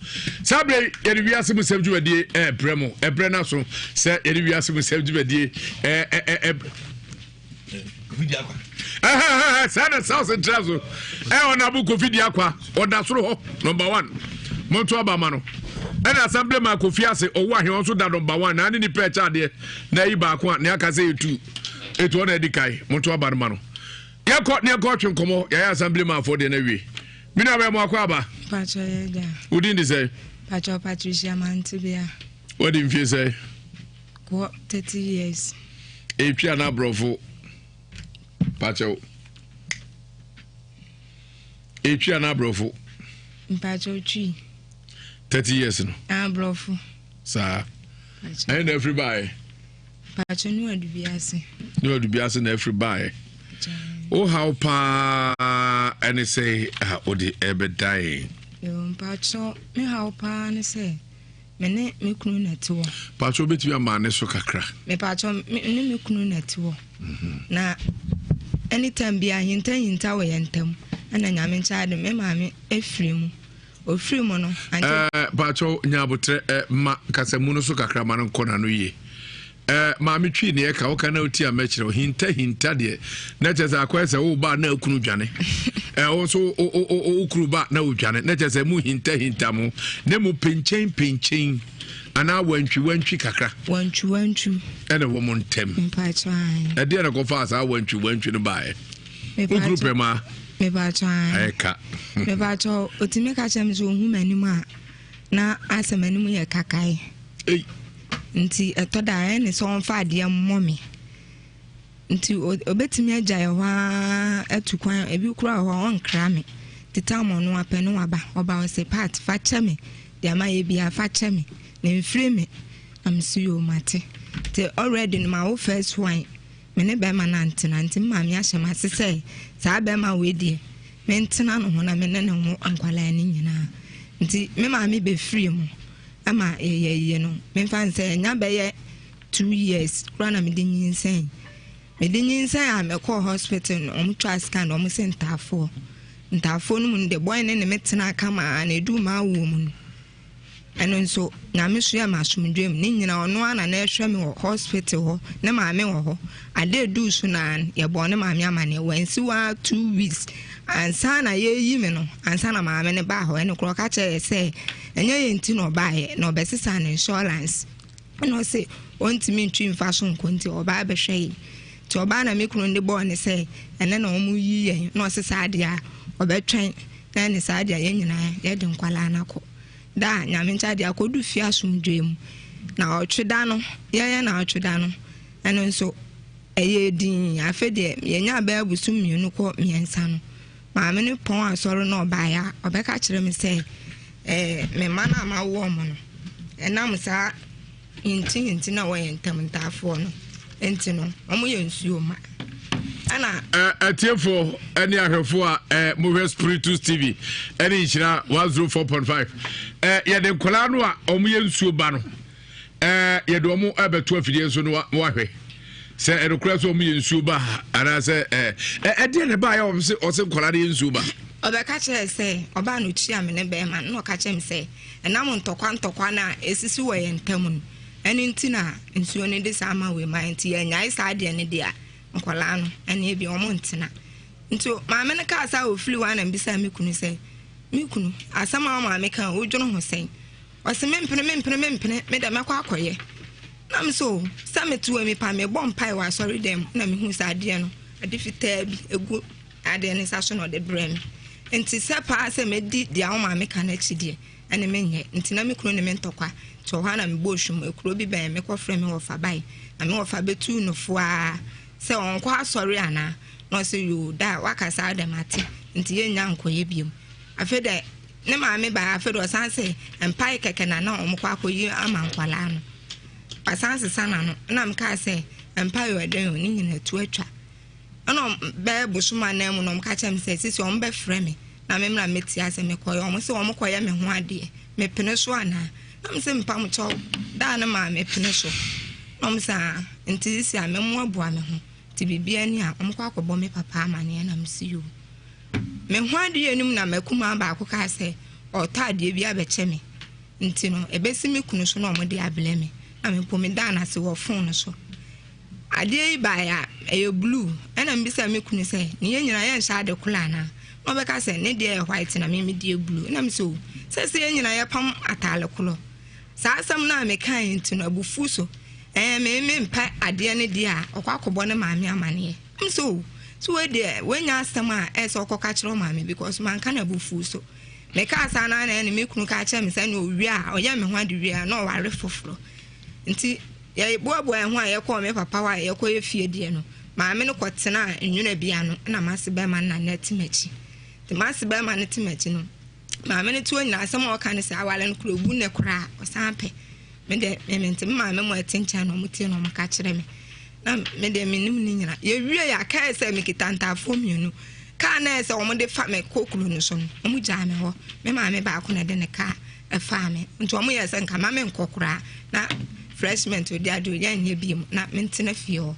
Saa bere yɛde wiase mu sɛm dwumadie ɛɛbrɛ mo ɛbrɛ no aso sɛ yɛde wiase mu sɛm dwumadie ɛɛ ɛɛ ɛɛ saa na south ntra so ɛɛ ɔnabo kofi di akwa ɔda soro hɔ number one monto aba ma no ɛna assembly man kofi ase ɔwɔ ahe ɔnso da number one na ne nipa ɛkyɛ adeɛ na ayi baako a nea aka sɛ etu etu ɔna adi kae monto aba no ma no. Yɛkɔ ne yɛkɔ twe nkɔmmɔ, yɛayɛ assembly manfoɔ deɛ no awie. Me nua bɛyɛ mo akɔ aba. Patrɔ yɛ gya. Wodin de sɛ? Patrɔ Patricia Mantebea. Wadi mfie sɛ? Kɔ 30 years. Ɛtwi anaa aborɔfo? Pakyɛw. Ɛtwi anaa aborɔfo? Mpakyɛw twi. 30 years no? Aborɔfo. Saa. Ɛyɛ na afiri baeɛ? Pakyɛ ne wadu bi ase. Ne wadu bi ase na afiri baeɛ. Wo haw paa ɛne sɛ a wode ɛbɛdae. Mpakyɛ me haw paa ne sɛ me ne me kunu na ɛte hɔ. Pakyɛ wobɛtumi ama ne so kakra. Mepakyɛ me ne me kunu na ɛte hɔ. Mhm. Na anytime bi ahinta hinta wɔ yɛn ntam ɛna nyame nkyɛn ade me maame efiri mu. Ofiri mu no, ankyɛ. Ɛɛ pakyɛw nya abotrɛ ɛ ma kasamu no so kakra ma no nkɔ n'ano yie. Ɛɛ maame twi ne ɛka woka na oti a mɛkyerɛ hinta hinta deɛ na kyerɛ sɛ akɔyɛ sɛ wo ba na akunu dwane ɛɛ wo nso wo wo wo kunu ba na odwane na kyerɛ sɛ mu hinta hinta mo ne mu penkyɛn penkyɛn anaa wantwi wantwi kakra. Wantwi wantwi. Ɛna wɔ mo ntɛm. Mpakyɛw ayi. Ɛdeɛ na kɔfa saa wantwi wantwi no baeɛ. Wo kunu pɛ maa. Mepakyɛw ae. Ayɛ ka. Mepakyɛw, otumi ka kyerɛ me sɛ ohu m'anim a na asɛ m'anim yɛ kakae. Ei. Nti ɛtɔ da a ɛyɛ ne sɛ ɔmfa adeɛ mmɔ me. Nti obetumi agya yɛ hɔ ara atu kwan, ebi koraa wɔ hɔ a ɔnkra me. Nti tam ɔno apɛ ne waba. Ɔba ɔse Pat fa kyɛ me, deɛ mayɛ biara fa kyɛ me, na mfiri me. Na mese yoo mate. Nti already no mawo first one. Me ne bɛrima no antena, nti me maame ahyɛ me ase sɛ saa bɛrima wei deɛ mentena ne ho na me ne ne ho nkwadaa no nyinaa. Nti me maame bɛfiri mu ma yɛyɛ yie no, memfa no sɛ ɛnya bɛyɛ 2 years koraa na mede nyinsɛn. Mede nyinsɛn a mekɔɔ hospital no, wɔn twaa scan no, wɔn se ntaafoɔ. Ntaafoɔ no mu no deɛ, boy no ne me tenaa kama na ɛduu m'awoɔ mu no, Ɛno nso, Nyame soɛ me asomdwoe mu. Ne nyina ɔno ara na na ɛhwɛ me wɔ hospital hɔ, ne maame wɔ hɔ. Ade eduu so no ara no, yɛbɔɔ ne maame amaneɛ. Wansi hɔ ara 2 weeks ansa na yɛreyi me no, ansa na maame no baa hɔ. Ɛno koraa ɔka kyerɛɛ yɛ sɛ ɛnyɛ yɛn nti na ɔbaeɛ, na ɔbɛsesaa ne insurance. Ɛna ɔse ɔntumi ntwi mfa so nkɔ nti ɔbaa bɛhwɛ yɛn. Nti ɔbaa na me kunu de bɔɔ ne sɛ ɛnɛ na wɔyi yɛn, na ɔse saa deɛ a ɔbɛtwɛn na ɛne saa deɛ yɛn nyinaa yɛde nkwadaa no akɔ. Da a Nyame nkyɛ adeɛ akɔdu fie asomdwoeɛ mu. Naawɔtwe da no, yɛyɛ naawɔtwe da no, ɛno nso ɛyɛɛ dinn. Afei deɛ yɛnyaa bɛyɛ bosom 2 kɔ 3 no, maame no pɔn asɔre na ɔbaeɛ a, ɔbɛka kyerɛ me sɛ ɛɛ me mma no a mawo wɔn no, ɛnam saa hintihinti na wɔyɛ ntam ntaafoɔ no nti no, wɔyɛ nsuo ma. Ɛna. Atiefoɔ ne ahwɛfoɔ a mohwɛ Spiritus TV ne Nhyira 104.5 yɛde nkwadaa no a wɔyɛ nsuo ba no yɛde wɔn ɛbɛto afidie nso no wahwɛ sɛ ɛnokorɛ sɛ wɔyɛ nsuo ba anaasɛ ɛdeɛ ne baayɛ wɔn se ɔse nkwadaa no yɛ nsuo ba. Ɔbɛka kyerɛɛ sɛ ɔbaa no kyia me ne bɛrima no na ɔka kyerɛ me sɛ ɛnam ntɔkwa ntɔkwa no a ɛsisi wɔ yɛn ntam no ɛno nti na nsuo no de saa ma wei ma nti yɛnyae saa deɛ no deɛ a nkwadaa no ɛne ebi wɔn ntena. Nti maame no kaa saa ofiri hɔ a na mbisa me kunu sɛ me kunu asɛm a maame ka wodwene ho sɛn? Ɔse mempene mempene mempene me dɛ mɛkɔ akɔyɛ. Na me so sɛ mete wɔ mi pa mebɔ mpae wɔ asɔre dɛm mu na mehu sɛ adeɛ no ade fitaa bi egu adeɛ no nsa so na ɔde brɛ me. Nti sɛ paa sɛ mɛdi deɛ wo maame ka no akyi deɛ ɛne menyɛ. Nti na me kunu ne me ntɔkwa. Nti wɔ hɔ a na mebɔ hwim. Ekuro bi bɛn me kɔfrɛ me wɔfa bae. Na me wɔfa bɛtuu no fo ara sɛ ɔnkɔ asɔre anaa. Na ɔse yoo da a waka saa dɛ mate nti yɛnnya nkɔyɛ biom. Afei dɛ ne maame bae afei dɛ ɔsan se mpae kɛkɛ na na wɔkɔ akɔyi ama nkwadaa no. Wasan sesa n'ano. Ɛna mekaa sɛ mpae o ɛdɛn o ne nyinaa tu atwa. Ɛna bɛyɛ bosom anan mu na wɔka kyerɛ me sɛ sisi wɔn bɛfrɛ me na me mmra mmɛtie asɛm mekɔyɛ. Wɔn se wɔn kɔyɛ me ho adeɛ. Mepene so anaa? Na me se mpa mo kyɛw daa no maa mepene so. Na wɔn se aa nti sisi a mɛmoaboa me ho. Nti biribiara ni a wɔn kɔ akɔbɔ me papa amaneɛ na me se yoo. Me ho adeɛ no mu na m'akumaa baako kaa sɛ ɔretɔ adeɛ bi abɛkyɛ me. Nti no ɛbɛsi me kunu so na wɔde abrɛ me. Na me mpo medaa no ase wɔ phone no so. Adeɛ yi baeɛ a, ɛyɛ blue. Ɛna mebisa me kunu sɛ, ne yɛn nyinaa yɛnhyɛ ade koro anaa? Na ɔbɛka sɛ, ne deɛ yɛ white na me me deɛ blue. Ɛna mese o, sɛ sɛ yɛn nyinaa yɛpam ataale korɔ. Saa asɛm no a mekaeɛ nti no, abufuo so, ɛɛ me mempɛ adeɛ no deɛ a, ɔkɔ akɔbɔ ne maame amaneɛ. Ɛna mese o, So wei deɛ woanya asɛm a ɛyɛ sɛ ɔkɔka kyerɛ ɔmaame because manka no abufuo so. Mekaa saa no ara na ɛne me kunu ka kyerɛ me sɛ ne owie a ɔyɛ me ho ade wie a na ɔware foforɔ. Nti yɛboaboa yɛn ho a yɛkɔɔ me papa hɔ a yɛkɔyɛ fie deɛ no, maame no kɔtenaa nwura bi ano na m'ase bɛrima no na na ɛte m'akyi. Nti m'ase bɛrima no te m'akyi no, maame no te hɔ nyinaa asɛm a ɔka ne sɛ aware no koraa obu ne koraa ɔsan pɛ. Me deɛ me mente me maame mo ɛte nkyɛn na ɔmo tie na ɔmo ka kyerɛ me. Na me deɛ menim ne nyina. Yɛwie yɛ akae sɛ mekita ntaafoɔ mmienu. Kaa na ɛsɛ wɔn de fa me kɔ kuro no so no, wɔn gyaa me hɔ. Me maame baako na ɛde ne kaa ɛfaa me. Nti wɔn yɛ sɛ nka ma me nkɔ koraa na freshman odi ade oyɛ nyɛ bi mu na mentena fie hɔ.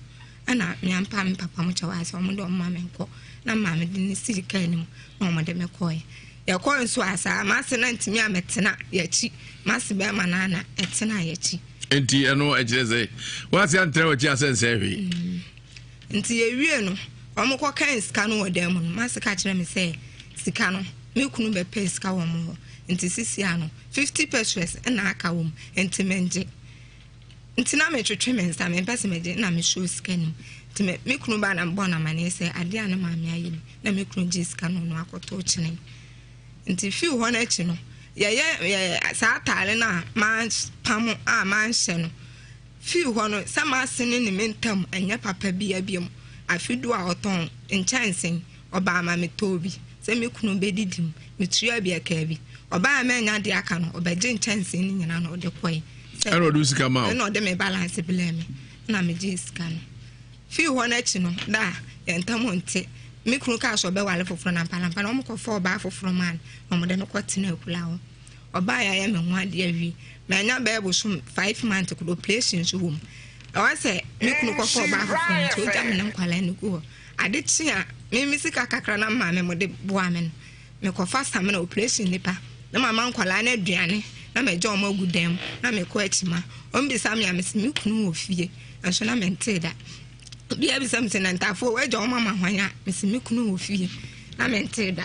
Ɛna me ampa me papa mo kyɛw ayɛ sɛ wɔn de wɔn ma me nkɔ. Na maame de ne sii kaa no mu na wɔn de me kɔɛ. Yɛkɔɔ nso a saa m'ase na ntumi a mɛtena yɛakyi. M'ase bɛrima no ana ɛtena yɛakyi. Nti ɛno ɛkyerɛ sɛ w'ase antena w'akyi asɛ nsɛ hwee. Mm. Nti yɛwie no, wɔn kɔ kan sika no wɔ dan mu no, m'ase ka kyerɛ me sɛ sika no, me kunu bɛpɛ sika wɔ mo hɔ. Nti sisi ano, 50 pesos na aka wɔ mu, nti mengye. Nti na metwetwe me nsa, mempɛ sɛ megye, na mesuo sika no mu. Nti me, me kunu baa na mebɔɔ no amaneɛ sɛ adeɛ a ne maame ayɛ ni, na me kunu gyee sika no ɔno akɔtoo kyene. Nti fii hɔ no akyi no, yɛyɛ yɛ saa ataare no a mampam a manhyɛ no. Fii hɔ no, sɛ m'ase ne ne me ntam nyɛ papa biara biom. Afe du a ɔtɔn nkyɛnse, ɔbaa ma metɔɔ bi sɛ me kunu bɛdidi mu. Metuaa bi ɛkaa bi. Ɔbaa a mannya deɛ aka no, ɔbɛgyee nkyɛnse no nyinaa na ɔde kɔe. Sɛ Ɛna ɔde wo sika maa wo? Ɛna ɔde me balance brɛɛ me, ɛna megyee sika no. Fii hɔ no akyi no, da a yɛn ntam nte, me kunu kaa sɛ ɔbɛware foforɔ na ampalampa no wɔkɔfaa ɔbaa foforɔ maa no na wɔde no kɔtenaa akuraa hɔ. Ɔbaa yɛ ayɛ me ho adeɛ awie. Manya bɛyɛ bosom five months kodo operation nso wɔ mu. Ɛwɔ sɛ me kunu kɔfa ɔbaa foforɔ no nti ɔgya me ne nkwadaa no gu hɔ. Ade kye a me me sika kakra na maame mo de boa me no, mekɔfa samina operation nipa na mama nkwadaa no aduane na magya wɔn agu dan mu na mekɔ akyima. Wɔn bisa me a mese me kunu wɔ fie nso na mentee da. Obiara bisa me sɛ na ntaafoɔ wagya wɔn ama hwan a mese me kunu wɔ fie na mentee da.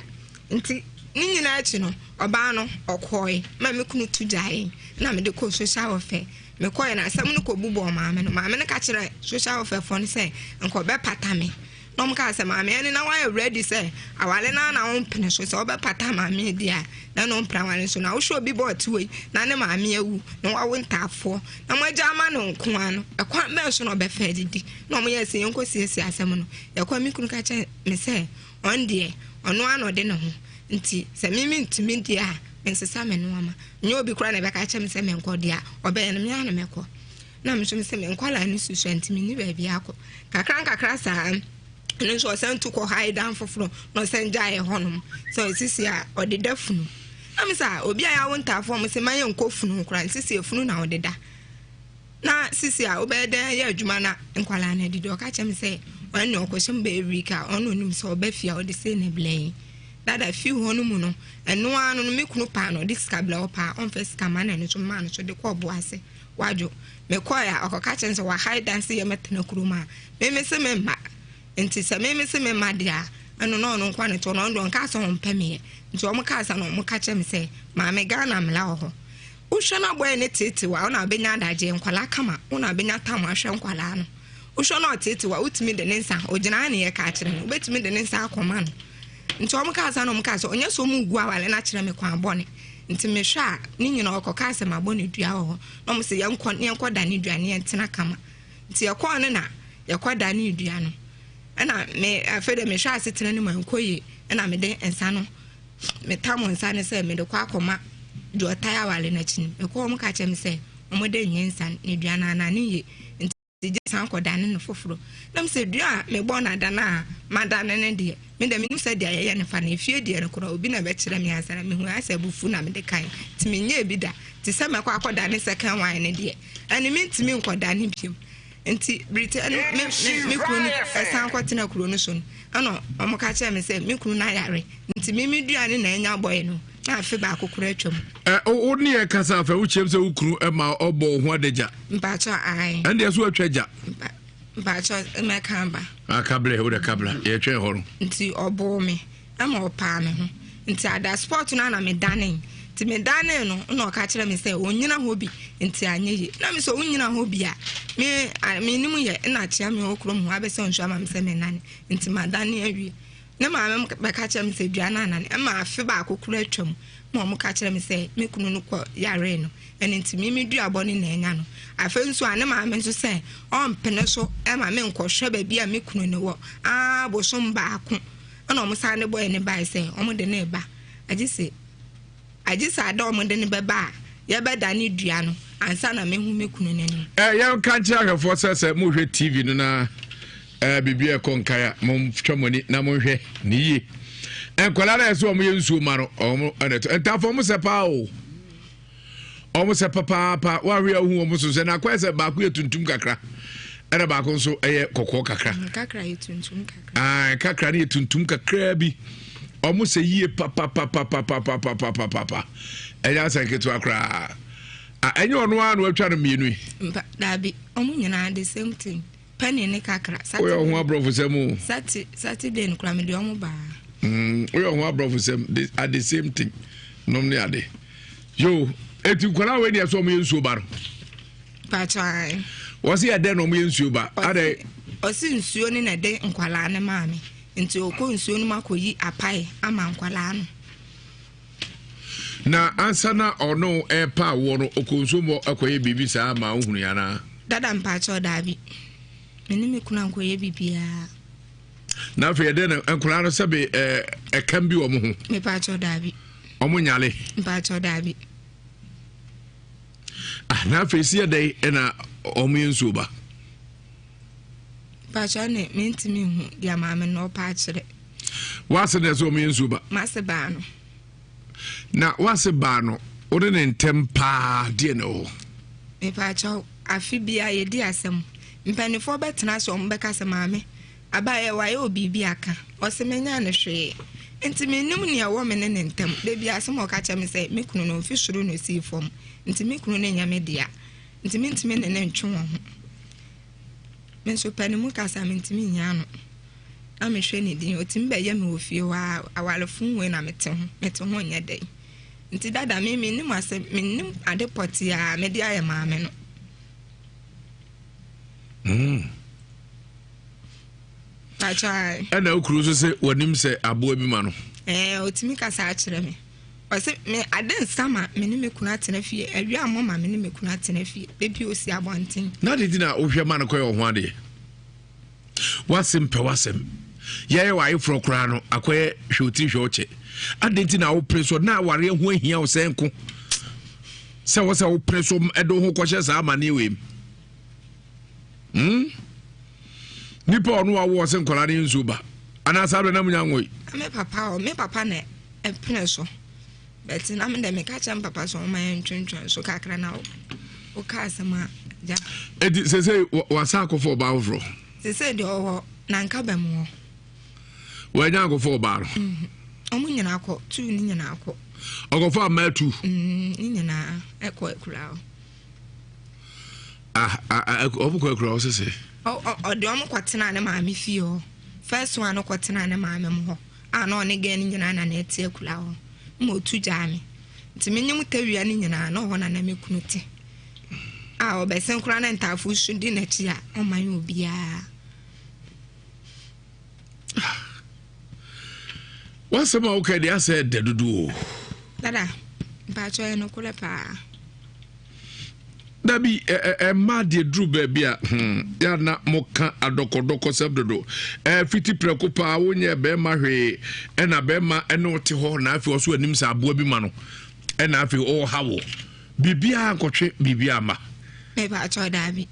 Nti ne nyinaa akyi no ɔbaa no ɔkɔe ma me kunu tu gyaee na mede kɔɔ social welfare. Mekɔe no asɛm no kɔbubɔɔ maame no. Maame no ka kyerɛɛ social welfare foɔ no sɛ nka ɔbɛpata me. Na wɔn kaa sɛ maame ɛne na wayɛ ready sɛ awale no ara na wompene so sɛ wobɛpata maame deɛ a na ɛno mpene awale so na wohwɛ obi bɔ ɔte wei na ne maame awu na wawo ntaafoɔ na moagya ama no nko ara no ɛkwan bɛn so na ɔbɛfa adidi na wɔn yɛ sɛ yɛnkɔ siesie asɛm no yɛkɔ me kunu ka kyerɛ me sɛ ɔn deɛ ɔno ara na ɔde ne ho nti sɛ me mentumi deɛ a mensesa me nneɛma nyɛ obi koraa na ɛbɛka kyerɛ me sɛ menkɔ deɛ a ɔbɛyɛ no me ara na mɛkɔ na me nso mesɛ me nkwadaa no susua nti menni baabi akɔ kakra nkakra saa ɛno nso ɔsan tu kɔ ha dan foforɔ na ɔsan gyaeɛ hɔnom sɛ ɔsisi a ɔde da funu na me sɛ obi a yɛawo ntaafoɔ mo sɛ ma yɛnkɔ funu koraa nsisi efunu na ɔde da na sisi a wobɛyɛ dɛn yɛ adwuma na nkwadaa no adidi ɔka kyerɛ me sɛ ɔne ɔkɔhyɛ mu bɛyɛ week a ɔno onim sɛ ɔba fie a ɔde sei na ɛblɛ yi dada fi hɔ no mu no ɛno ara no me kunu paa na ɔde sika blɛ ɔpaa ɔmfa sika ma na ɛno nso maa no so de kɔ ɔbo ase Wadwo. Mekɔe a, ɔkɔka kyerɛɛ me sɛ wahae dan sɛ yɛmmɛtena kurom a. Me mese memma. Nti sɛ me mese memma deɛ a, ɛno na ɔno nko ara na ɛte hɔ. Na ɔno deɛ ɔnkaa sɛ ɔmpɛ me yɛ. Nti wɔn kaa saa na wɔn ka kyerɛɛ me sɛ, Maame, Ghana mmara wɔ hɔ. Wohwɛ no abɔɛ ne teetew a, wo na wobɛnya adagyeɛ, nkwadaa kama, wo na wobɛnya tam ahwɛ nkwadaa no. Wohwɛ no ɔteetew a, wotumi de ne nsa, ɔgyina ha ne yɛka akyerɛ no, wobɛtumi de ne nsa akɔma no. Nti wɔn kaa saa na wɔn kaa sɛ, ɔnyɛ sɛ wɔn regu aware no akyerɛ me kwan bɔne. Nti mehwɛ a, ne nyina ɔkɔkaa sɛ mabɔ no dua wɔ hɔ. Na ɔmo se yɛnkɔ na yɛnkɔ dane dua no yɛntena kama. Nti yɛkɔɔ no na yɛkɔ danee dua no. Ɛna me afei deɛ mehwɛ asetena no mu a ɛnkɔ yie. Ɛna mede nsa no metam nsa no sɛ mede kɔ akɔma deɛ ɔtae aware no akyi no. Mekɔɔ ɔmo ka kyerɛ me sɛ ɔmo de nyɛ nsa no ne dua no anane yie. Nti gye san kɔdane no foforɔ. Na mesɛ dua a mebɔɔ no ada no a madane no deɛ, me deɛ menim sɛ deɛ yɛyɛ no fa no, efie deɛ no koraa obi na bɛkyerɛ me ansa na mehu ayɛ sɛ abufuo na mede kae nti menyɛɛ bi da. Nti sɛ mɛkɔ akɔdane second wine no deɛ, ɛno mentumi nkɔdane biom. Nti bere no me me me kunu no ɛsan kɔtena kuro no so no, ɛna wɔn ka kyerɛ me sɛ me kunu no ayare nti me me dua no na anya bɔe no na afe baako koraa atwam. Ɛ wo ne yɛ kasa afɛ wokyerɛm sɛ wo kunu ma ɔbɔ wo ho adagya. Mpakyɛ ae. Ɛndeɛ so atwa gya. Mpakyɛ mɛka aba. Akabrɛ wo de kabra yɛtwɛn hɔ no. Nti ɔboo me ɛma ɔpaa me ho nti ada sport no ana medanee nti medanee no na ɔka kyerɛ me sɛ ɔnyina hɔ bi nti anyɛ yie na me sɛ ɔnyina hɔ bi a. Me a mennim yɛ na akyea me wɔ kurom hɔ abɛsɛ nsuo ama me sɛ mennane nti madane awie. Ne maame bɛka kyerɛ me sɛ dua no anane ɛma afe baako koraa atwam ma wɔn ka kyerɛ me sɛ me kunu no kɔ yaree no ɛno nti me me duabɔ no na anya no. Afei nso a ne maame nso sɛ ɔmpene so ɛma me nkɔhwɛ baabi a me kunu no wɔ aa bosom baako ɛna wɔn san de bɔɛ ne bae sɛ wɔn de ne ba agye sɛ Agye sɛ ada a wɔde no bɛba a yɛbɛdane dua no ansa na mahu me kunu no anim. Eh, yɛnka nkyerɛ ahwɛfoɔ sɛ sɛ mohwɛ TV no na eh, biribi a ɛkɔ nkae a montwa mo ani na monhwɛ ne yie. Nkwadaa no a ɛsɛ wɔn yɛ nsuo ma no wɔn ɛna ɛtɔ ntafoɔ wɔn sɛ paa o. Wɔn sɛ papaapa wɔahwe a wohu wɔn so sɛ na akɔyɛ sɛ baako yɛ tuntum kakra ɛna baako nso ɛyɛ kɔkɔɔ kakra. Kakra yɛ tuntum kakra. Ah, kakra no yɛ tuntum kakra bi. Wɔn sɛ yie papapapapapapapapa ɛnyɛ asɛn ketewa koraa. Ah, ɛnyɛ ɔno ara na watwa no mmienu yi. Mpa daabi wɔn nyinaa the same thing penny ne kakra. Woyɛ ɔho aborɔfo sɛm o. Sati Saturday no koraa mede wɔn baa. Mm, woyɛ ɔho aborɔfo sɛm at the same thing nom ne ade. Yo, eti nkwadaa wei deɛ sɛ wɔn yɛ nsuo ba no. Pakyɛ ae. Wɔsi yɛ dɛn na wɔn yɛ nsuo ba? Adɛ. Ɔsi nsuo ne na ɛde nkwadaa ne maa me. Nti ɔkɔ nsuo no mu akɔyi apae ama nkwadaa no. Na ansa na ɔno ɛrepa awoɔ no ɔkɔ nsuo mu akɔyɛ biribi saa ma wohunu yɛ anaa? Dada mpakyɛw daabi. Me ne me kunu ankɔyɛ biribiara. Na afei ɛdɛn na nkwadaa no sɛbe ɛkam bi wɔn ho? Mepakyɛw daabi. Wɔn nyale? Mpakyɛw daabi. Ah, na afei si ɛdɛn ɛna wɔn yɛ nsuo ba? Mpakyɛw ne mentumi nhu deɛ maame no ɔpa akyerɛ. W'ase na ɛsɛ wɔn yɛ nsuo ba? M'ase baa no. Na w'ase baa no, wo ne ne ntɛm paa deɛ na ɛwɔ hɔ? Mepakyɛw, afe biara yɛdi asɛm. Mpanimfoɔ bɛtena ase wɔn bɛka sɛ maame, abayɛ wayɛ wɔ biribi aka. Ɔse menyaa no hwee. Nti mennim nea ɛwɔ me ne ne ntam. Da biara asɛm a ɔka kyerɛ me sɛ me kunu no ɔmfi soro na ɔsii fam. Nti me kunu no nyɛ me dea. Nti mentumi ne no ntwe wɔn ho. Me nso pɛ ne mu kasa mentumi nnya ano. Na mehwɛ ne din, ɔtumi bɛyɛ me wɔ fie hɔ a, awarefo wei na mete ho, mete ho nyɛ dɛn. Nti dada me mennim asɛm, mennim ade pɔtee a mede ayɛ maame no. Mm. Ɛna okuru nso sɛ wɔnim sɛ aboa bi ma no. Ɛɛ otumi kasa akyerɛ me. Ɔse me ade nsa ma me ne me kunu atena fie, awia mmɔ ma me ne me kunu atena fie, da bi osi abɔnten. Na ade nti na wohwɛ ma no kɔyɛ ɔho adeɛ? W'ase mpɛ w'asɛm. Yɛyɛ w'ayeforɔ koraa no akɔyɛ hwɛ otiri hwɛ ɔkyɛ. Ade nti na wopere so na awareɛ ho ahia wo sɛ nko sɛ wɔ sɛ wopere so de wo ho kɔhyɛ saa amanneɛ wei mu. Hmm? Nipa ɔno awo ɔse nkwadaa no yɛ nsuo ba anaa saa bɛ na munya nwoe. Me papa ɔ me papa na ɛpene so bɛte na me dɛ meka kyerɛ me papa sɛ ɔma yɛn ntwentwɛn so kakra na woka asɛm a gya. Eti sese wasa akɔfɔ ɔbaa foforɔ. Sese deɛ ɔwɔ nanka bɛ mu hɔ. Wɔanya akɔfɔ ɔbaa no. Mhm. Ɔmo nyinaa kɔ tuu ne nyinaa kɔ. Ɔkɔfɔ amaa tu. Mm, ne nyinaa ɛkɔ akura hɔ. Ah, ah, ah, ɔmo kɔ akura hɔ sese. Ɔde ɔmo kɔ tena ne maame fie hɔ. First one no kɔ tena ne maame mu hɔ. A na ɔne gɛn no nyinaa na na ɛte akura hɔ. Ma otu gyaa me. Nti me nyem tawia no nyinaa na ɔhɔ na na me kunu te. A ɔbɛsen koraa na ntaafo su di n'akyi a ɔmma yɛ obiara. W'asɛm a woka deɛ asɛ ɛdɛ dodo o. Dada, mpakyɛ ɛyɛ nokorɛ paa. Dabi ɛma deɛ duru baabi a hmm, yɛ na moka adɔkɔdɔkɔsɛm dodo. Fiti prɛko paa wonyɛ bɛrima hwee ɛna bɛrima ɛne wote hɔ na afei ɔso anim sɛ aboa bi ma no ɛna afei ɔreha wo. Biribiara nkɔtwe biribiara ma. Mepakyɛ daabi.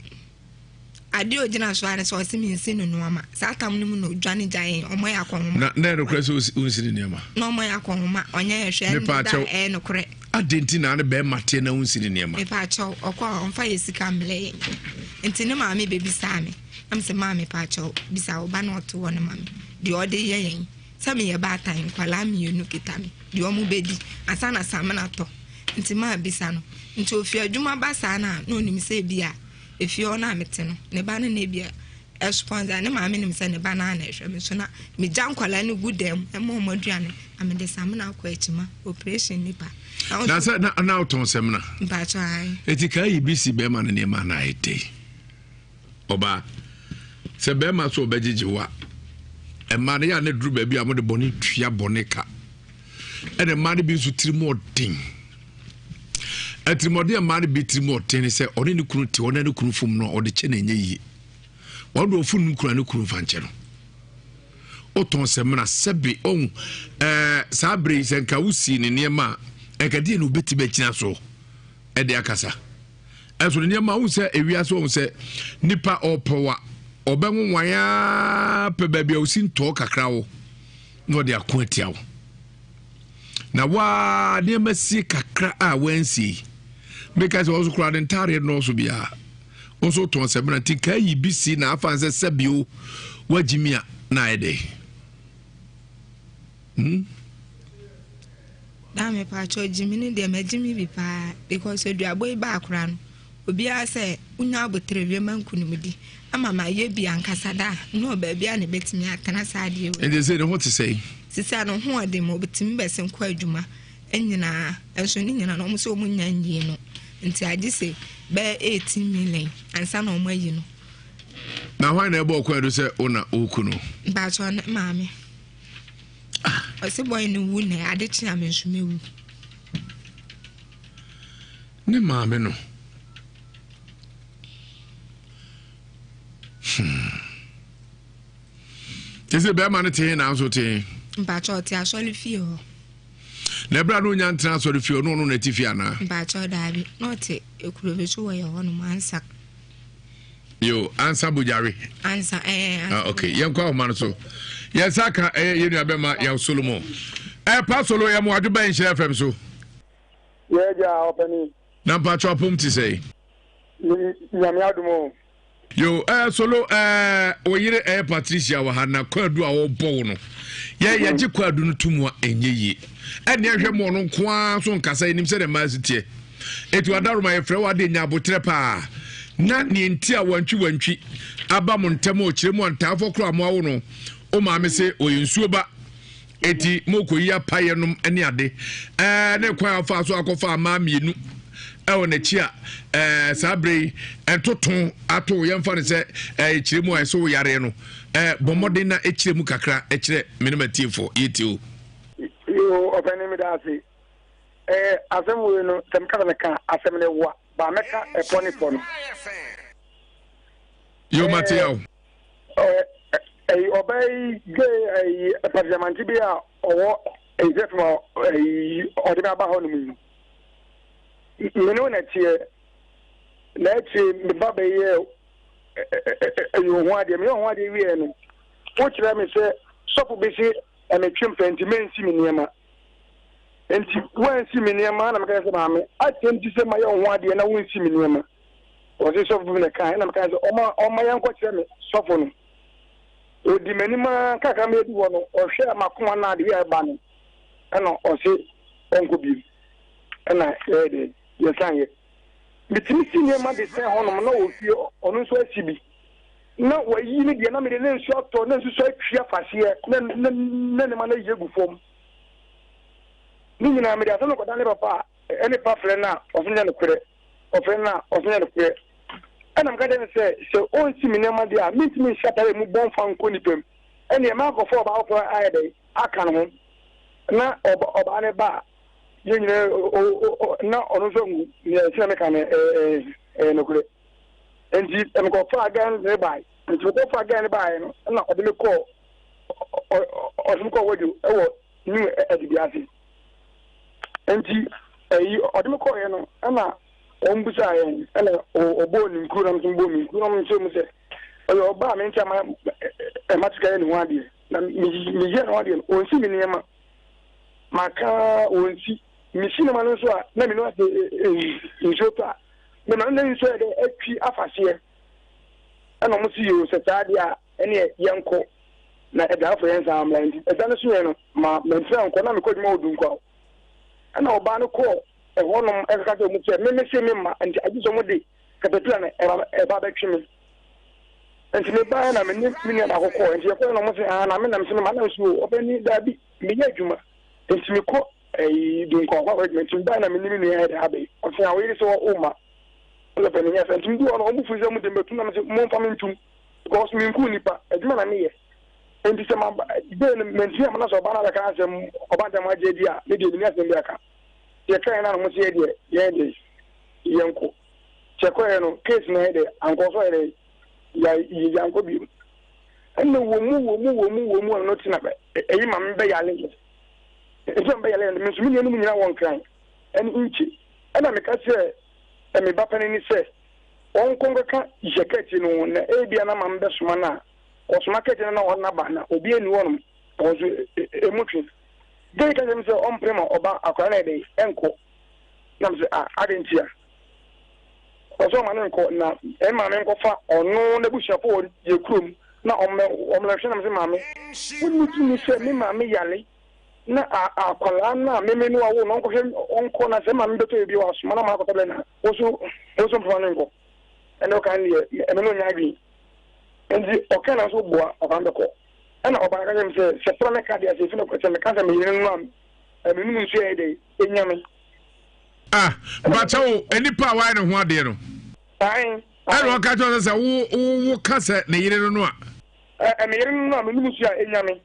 Adeɛ a ɔgyina so ara ne sɛ ɔse mensi no nnoɔma. Saa tam no mu na ɔdwane gya yɛn, ɔmɔ yɛ akɔnhoma. Na na ɛyɛ nokorɛ sɛ wonsi ne nneɛma? Na ɔmɔ yɛ akɔnhoma, ɔnyɛ yɛ hwɛ, ɛne da ɛyɛ nokorɛ. Adɛn nti na ne bɛrima teɛ na wonsi ne nneɛma? Mepaakyɛw, ɔkɔ a ɔmfa yɛ sika mmerɛ yɛn. Nti ne maame bɛbisaa me, na mesɛ maa mepaakyɛw, bisa wo ba na ɔte hɔ no ma me, deɛ ɔde yɛ yɛn. Sɛ meyɛ baatan, nkwadaa mmienu kita me, deɛ ɔmo bɛdi, ansa na samina tɔ. Nti maa bisa no. Nti ofi adwuma ba saa no a, na onim sɛ ebi a efie hɔ no a mete no, ne ba no na ebia ɛsponsor. Ne maame nim sɛ ne ba no ara na ɛhwɛ me so na megya nkwadaa no gu dan mu ma wɔn aduane na mede samina akɔ akyima operation nipa. Na sɛ na na wotɔn samina? Mpakyɛ ae. Eti kaa yi bi si bɛrima no nneɛma na ayɛ dɛ. Ɔbaa, sɛ bɛrima so ɔbɛgyegye wo a, mmaa no yɛ a na duru baabi a wɔde bɔne tua bɔne ka. Ɛna mmaa no bi nso tirim ɔden. Atirimɔden a mmaa no bi tirim ɔden ne sɛ ɔne ne kunu te ɔne ne kunu fom no ɔde kyɛ na ɛnyɛ yie. Wɔn de ɔfo no kura ne kunu mfa nkyɛ no. Wotɔn sɛmina sɛbe ɔhu ɛɛ saa bere yi sɛ nka wosi ne nneɛma a nka deɛ na obetumi agyina so ɛde akasa. Ɛso ne nneɛma wohu sɛ ewiase wɔn sɛ nipa ɔpɛ wa ɔbɛnwanwan ara pɛ baabi a osi ntɔɔ kakra wo na ɔde ako atia wo. Na waa nneɛma sie kakra a wansie. Meka sɛ ɔso koraa ne ntaareɛ nnɔɔso biara. Wo nso wotɔn samina nti nka ayi bi si na afa sɛ sɛbio wagye mi a na ayɛ dɛ. Hmm? Na mepaakyɛw gyimi no deɛ magye me bi paa because aduabɔ yi baa koraa no obiara sɛ wonya aboterɛ wie ma nkunimdi ama mayɛ bi ankasa da a na ɔbaabi a na ɛbɛtumi atena saa adeɛ wei. Nti sɛ ne ho te sɛ? Sisi a ne ho ɔde ma obɛtumi bɛsen kɔ adwuma nyinaa nso ne nyinaa no wɔn sɛ wɔn nya nyie no nti agye sɛ bɛyɛ 18 million ansa na wɔn ayi no. Na hwan na ɛbɔ ɔkwan do sɛ wo na woku no? Mpatsɔ ne maame. Ah. Ɔsɛ bɔyɛ no wu na ade kye a me nso mewu. Ne maame no. Hmm. Te sɛ bɛrima no tee nanso tee. Mpatsɔ ɔte asɔre fie hɔ. Na ɛberɛ a na ɔnya ntena asɔre fie ɔno ɔno na ɛte fie anaa? Mpatsɔ daabi na ɔte ekuro bi so wɔ yɛ hɔ nom ansa. Yo ansa bojare. Ansa ɛɛ eh, ansa. Ah, okay yɛn kɔ ahoma no so yɛn nsa ka ɛyɛ yɛn nua bɛma yaw Solomon. Ɛ eh, pa solo yɛ mo adwo bɛn nhyerɛ fam so. Yɛ gya ɔpɛni. Na mpatsɔ apom ti sɛ. Nyame adom o. Yo, eh, solo, eh, wo yere eh, Patricia wɔ ha na kwaadu a wɔbɔ wo no. Yɛ mhm. yɛgye kwaadu no to mu a ɛnyɛ yie. Ɛne ɛhwɛ mu ɔno nko ara so nkasa yɛnim sɛ ne mmaa si teɛ. Eti adaroma yɛfrɛ wo adeɛ nya aboterɛ paa. Na neɛ nti a wantwi wantwi aba mo ntɛm ɔkyerɛ mu a ntaafoɔ koraa mo awo no. O maame se ɔyɛ nsuo ba. Eti morekɔyi apaeɛ nom ne ade ɛɛ ne kwan a ɔfaa so akɔfa mmaa mmienu ɛwɔ n'akyi a ɛɛ saa berɛ yi ntoto ato yɛmfa no sɛ ɛɛ kyerɛ mu a ɛsɛ wo yareɛ no ɛɛ bɔ mmɔden na ɛkyerɛ mu kakra ɛkyerɛ me ne m'atiefoɔ yɛtie o. Yoo ɔpɛni mi da ase ɛɛ asɛm wei no sɛ meka sɛ meka asɛm no wa ba mɛka ɛpɔ ne pɔ no. Yoo mate yaw. Ɛyi ɔbaa yi gay ɛyi pasiamante bi a ɔwɔ ɛyi sɛ fam a ɛyi ɔde me aba hɔ nom yi me ne wo na teɛ na akyire me ba bɛyɛ ɛyi ho adeɛ meyɛ ho adeɛ wieɛ no wokyerɛ me sɛ sɔfo bi se ɛmetwe mpɛ nti mensi me nneɛma nti woansi me nneɛma na meka sɛ maame akyɛ nti sɛ mayɛ wo ho adeɛ na wonsi me nneɛma Ɔse sɔfo bi na ɛkae, ɛna mekae sɛ ɔma ɔma yɛnkɔkyerɛ me sɔfo no. Odi m'anim ara kakra ma yɛdu hɔ no, ɔhwɛɛ m'akoma no ade a ɛba no, ɛna ɔse ɔnkɔ bio. Ɛna yɛyɛ dɛ, yɛsan yɛ. Metumi si nneɛma de sɛn hɔnom na wɔ fie ɔno nso asi bi. Na wayi ne deɛ na mede na nsuo atɔ na nsuo so atwi afa aseɛ na na na nneɛma no ayi agu fam. Ne nyinaa mede asɛm no kɔda ne papa a ɛne pa frɛ no a ɔse nyɛ nokorɛ. Ɔfrɛ no a, ɔse nyɛ nokorɛ. Ɛna meka kyerɛɛ no sɛ, sɛ ɔnsi me nneɛma deɛ a, mentumi nhyɛ atare a emu bɔ mfa nkɔ nnipa mu. Ɛnneɛ makɔfa ɔbaa foforɔ ayɛ dɛn aka ne ho? Na ɔbaa no ba a, yɛn nyinaa, na ɔno nso ahu deɛ ɛsɛ na meka no ɛyɛ nokorɛ. Enti mekɔfaa gɛɛ no de no baeɛ. Nti mekɔfaa gɛɛ no baeɛ no, ɛna ɔde me kɔɔ, ɔde me kɔɔ wadwo wɔ New Adibiase. Nti ɛyi ɔde me kɔɔeɛ no ɛna wɔn bisaa yɛn ɛna ɔbɔɔ ne nkuro na nso bɔɔ me nkuro na wɔn nkyɛn mu sɛ ɔyɛ ɔbaa me nkyɛn ma ɛma sika yɛ ne ho adeɛ na meyɛ ne ho adeɛ no ɔnsi me nneɛma maka ɔnsi mesi nneɛma no nso a na me no ase nsuo tɔ a mema no na nsuo yɛ dɛ atwi afa seɛ ɛna wɔn si yɛ sɛ saa adeɛ a ɛneɛ yɛnkɔ na ɛda afɔ yɛn saa mmra nti ɛda no so yɛn no ma mantumi ankɔ na mekɔ adwuma wɔ Dunkwa ɛna ɔbaa no kɔɔ ɛhɔnom ɛkaka sɛ ɔmo sɛ meme se me mma nti agye sɛ ɔmo de katapila no ɛba ɛba bɛtwe me nti mebaeɛ na me ne me nua baako kɔɔ nti yɛkɔɛ na ɔmo se ah na me nam se me ma na nso ɔbɛni daabi meyɛ adwuma nti mekɔ ɛyi Dunkwa kɔ akɔ adwuma nti mebaeɛ na me ne me nua yɛ de abɛyi ɔse a ɔyere sɛ ɔma. Ɔsɛ menyɛ sɛ nti medu hɔ no ɔmo firi sɛ ɔmo de mɛtum na mese momfa me ntum because menku nipa adwuma na meyɛ nti sɛ ma bee no mantumi amma na sɛ ɔba no abɛka asɛm ɔba ntam agye adi a me deɛ menni asɛm bi aka yɛkaeɛ no a na ɔmo sɛ yɛ deɛ yɛn de yɛnkɔ kyɛ kɔɛ no case no yɛ dɛ ankɔ so yɛ dɛ yɛ yɛankɔ bio ɛna wɔ mu wɔ mu wɔ mu wɔ mu ɛno te na ɛyi ma me bɛyale yɛ nti ma bɛyale yɛ me nso me nuanom nyinaa wɔ nkran ɛne nkye ɛna meka kyerɛ me ba panin no sɛ ɔnkɔ nkɔka Hyɛkɛti no ho na ebia na maame bɛsoma no a, ɔsoma kɛti no na ɔnaba na obi ani hɔnom ɛhɔ nso emu twe. Gay ka kyerɛ me sɛ ɔmpere ma ɔba akwadaa no yɛ dɛ ɛnkɔ. Na me sɛ a adɛn ntia? Ɔsɛ ɔma no nkɔ na ɛma me nkɔfa ɔno n'abusuafo wɔ yɛ kurom na ɔmmɛ ɔmmɛhwɛ na me sɛ maame wonni tumi sɛ me maame yare na akwadaa no a meme no awo no ɔnkɔhwɛ ɔnkɔ na sɛ maame bɛtɔ ebi wɔ asoma na ɔma akɔtɔ blɛ na woso woso mpoma no nkɔ ɛna ɔka no deɛ ɛme no nyɛ adwene nti ɔka na nso boa ɔka no bɛkɔ ɛna ɔbaa ka kyerɛ me sɛ sɛ fura mɛka deɛ sɛ efi no kɔ sɛ meka sɛ meyere no a menom nsuo yɛ dɛ ɛnya me. Ah, bakyɛ wo nipa a wayɛ ne ho adeɛ no ɛna ɔka kyerɛ sɛ wo wo wo ka sɛ ne yere no no a. Ɛ me yere no no a menom nsuo a ɛnya me.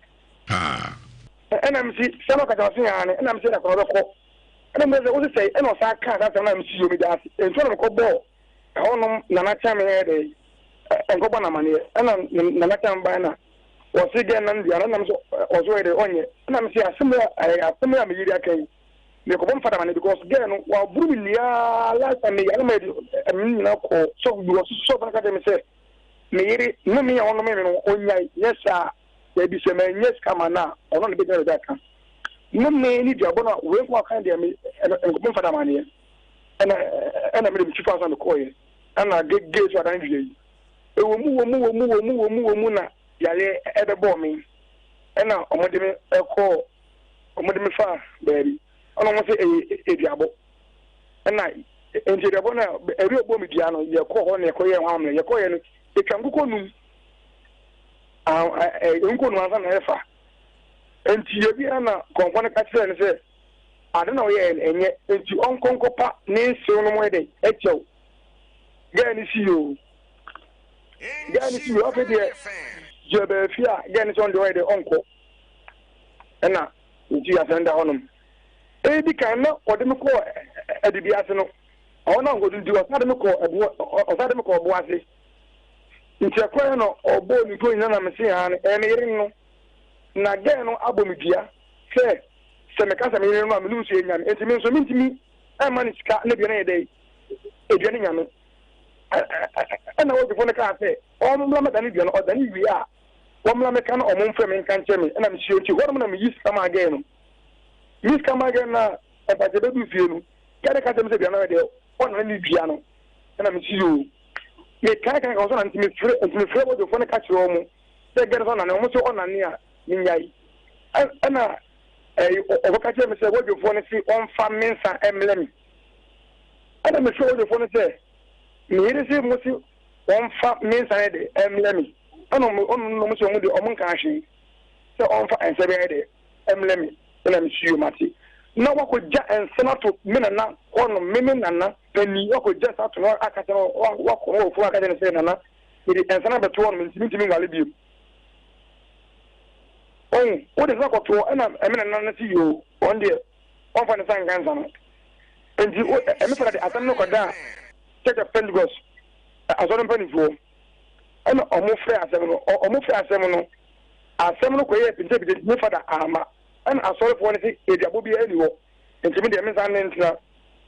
paa. Ɛna mese, Sɛ na ɔkasa ɔse aane, ɛna mese ɛkwan ɔbɛkɔ. Ɛna mese sɛ wose sɛe, ɛna ɔsan kaa saa asɛm no a mese yoo meda ase. Nti ɛna mekɔ bɔɔ ɛhɔnom Nana Kyame ɛyɛ dɛn nkɔbɔ no amaneɛ. Ɛna Nana Kyame bae na ɔse gɛn na ndua no, ɛna mese ɔse ɔyɛ dɛn ɔnyɛ. Ɛna mese asɛm yi a asɛm yi a me yere aka yi mekɔbɔ me fada amaneɛ because gɛn no waboro me nua last time meyare ma yɛde me nyina kɔɔ sɔfo bi hɔ, sɔfo no ka kyerɛ me sɛ me yere nnome a ɔnome me no ɔnyae nyɛ saa a Dabi, sɛ mannya sika ama no a, ɔno na ebegyina baabi aka. Nnome ne duabɔ no a wei nko aka deɛ me nkɔbɔ mfa da amaneɛ. Ɛna ɛna mede me ti faa so na mekɔɔeɛ. Ɛna gege so adan dua yi. Ɛwɔ mu wɔ mu wɔ mu wɔ mu wɔ mu wɔ mu na yareɛ ɛbɛbɔɔ me. Ɛna wɔde me ɛkɔɔ wɔde me faa baabi. Ɛna wɔn sɛ ɛyɛ eduabɔ. Ɛna nti eduabɔ no a ɛbi ɔbɔ me dua no yɛkɔɔ hɔ na yɛkɔyɛɛ ho amammerɛ. Yɛkɔɔyɛ no yɛtwa nkokɔ num. Nko no ansa na ɛfa. Enti yɛwie na kɔmfɔ no ka kyerɛɛ no sɛ ade na ɔyɛɛ no ɛnyɛ, enti ɔnkɔ nkɔpa ne nsew no mo ɛdɛn ɛkyɛw. Gɛɛ no si yoo. Gɛɛ no si yoo afei deɛ gyɛ baa fie a gɛɛ no sɛ ɔno deɛ ɔyɛ dɛ ɔnkɔ. Ɛna nti asɛm da hɔnom. Edi kan na ɔde me kɔɔ adibi ase no, ɔhɔ na nkɔdu nti ɔsan de me kɔɔ ɛboɔ ɔsan de me kɔɔ ɔbo ase. Nti ɛkɔeɛ na ɔbɔɔ ne duro nyina na mese aane ɛyɛ me yere no. Na gɛɛ no abɔ me dua sɛ sɛ meka sɛ me yere no a menom nsuo ɛnya me nti me nso mentumi mma no sika na dua no ayɛ dɛn dua no nya me. Ɛna ɔdwofoɔ no kaa sɛ ɔmmra mɛdane dua no ɔdane wie a wɔmmra mɛka na ɔmo mfrɛ me nka nkyerɛ me ɛna mesie nti hɔnom na meyi sika maa gɛɛ no. Me sika maa gɛɛ no na ɛmpakyɛ bɛdu fie no gɛɛ no ka kyerɛ me sɛ dua no ayɛ dɛ ɔnane ne dua no ɛna mese yoo. Mekae kae kae ɔsɛ na nti mefrɛ nti mefrɛ wɔdwofoɔ no ka kyerɛ wɔn sɛ gɛn sɛ ɔnane wɔn sɛ ɔnane a menyae ɛna ɛyi ɔbɛka kyerɛ me sɛ wɔdwofoɔ no se ɔmfa me nsa mmrɛ me ɛna mefrɛ wɔdwofoɔ no sɛ me yere se mo se wɔmfa me nsa yɛ de mmrɛ me ɛna ɔno ɔmo sɛ ɔmo deɛ ɔmo nka hwee sɛ ɔmfa nsa bi ayɛ de mmrɛ me ɛna mesuo mate na wakɔgya nsa no ato me nana hɔ no me me nana Panyin, wakɔgya nsa ato no aka kyerɛ no, wakɔ no wɔ fam aka kyerɛ no sɛ, Nana, mede nsa no abɛto hɔ no, mentumi ntumi nwale bio. Ɔhu, wode nsa kɔto hɔ, ɛna ɛme nana no se yoo, ɔno deɛ, ɔmfa ne nsa nka nsa no. Enti, ɛme fada de asɛm no kɔdaa Church of Pentecost asɔre mpanimfoɔ, ɛna ɔmo frɛ asɛm no, ɔmo frɛ asɛm no, asɛm no kɔyɛɛ pintepinte, nti me fada amma, ɛna asɔrefoɔ no se aduabɔ biara nni hɔ. Nti me deɛ me nsan ne ntena.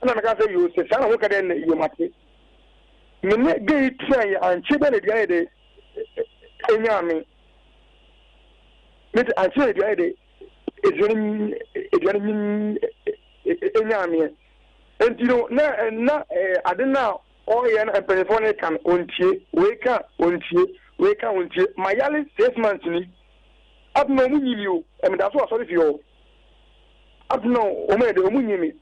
Ɛna meka sɛ yoo sɛ saa na woka deɛ ɛnna yoo mate. Me ne gay yi tena yɛ ankye bɛ na aduane yɛ de enyaa me. Me te ankye na aduane yɛ de aduane aduane enyaa meɛ. Nti no na na ade no a ɔyɛ no mpanyinfoɔ no ka no ontie wei ka ontie wei ka ontie. Mayale 6 months ni. Afei na ɔmo nyi mi o ɛmeda so asɔre fie hɔ. Adi na wɔn yɛ de wɔn nyi mi.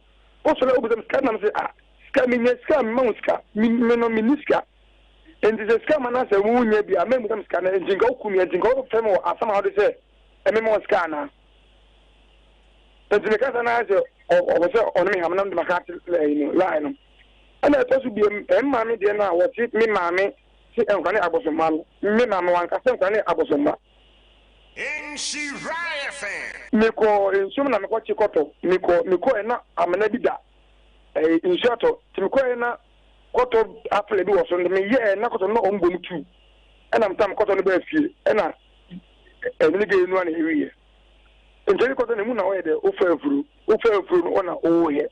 Wosɔre obisa mi sika nam sɛ ah sika mi nya sika mi ma wo sika mi mi no mi ni sika. Nti sɛ sika ma na sɛ wo nya bi a mɛ musa mi sika na nti nka woku mi nti nka wofɛ mi wɔ asɛm a wɔde sɛ ɛmi ma wo sika anaa. Nti mi kasa na sɛ ɔwɔ sɛ ɔne mi ham nam de ma ka ate ɛyi no lie no. Ɛna ɛtɔ so biom, me maame deɛ no a wɔse me maame se nkwadaa no yɛ abosomma no, me maame wanka sɛ nkwadaa no yɛ abosomma. Mekɔɔ nsuom na mekɔkye kɔtɔ. Mekɔ mekɔɛ na amena bi da ɛɛ nsuo atɔ nti mekɔɛ na kɔtɔ apele bi wɔ so nti meyɛɛ na kɔtɔ no na ɔmo bɔ mu tuu ɛna metam kɔtɔ no baa fie ɛna ɛne ne gɛɛ nua na ɛwieɛ nti ɛne kɔtɔ no emu na ɔyɛ dɛ wofa afuro wofa afuro no ɔna ɔyɛ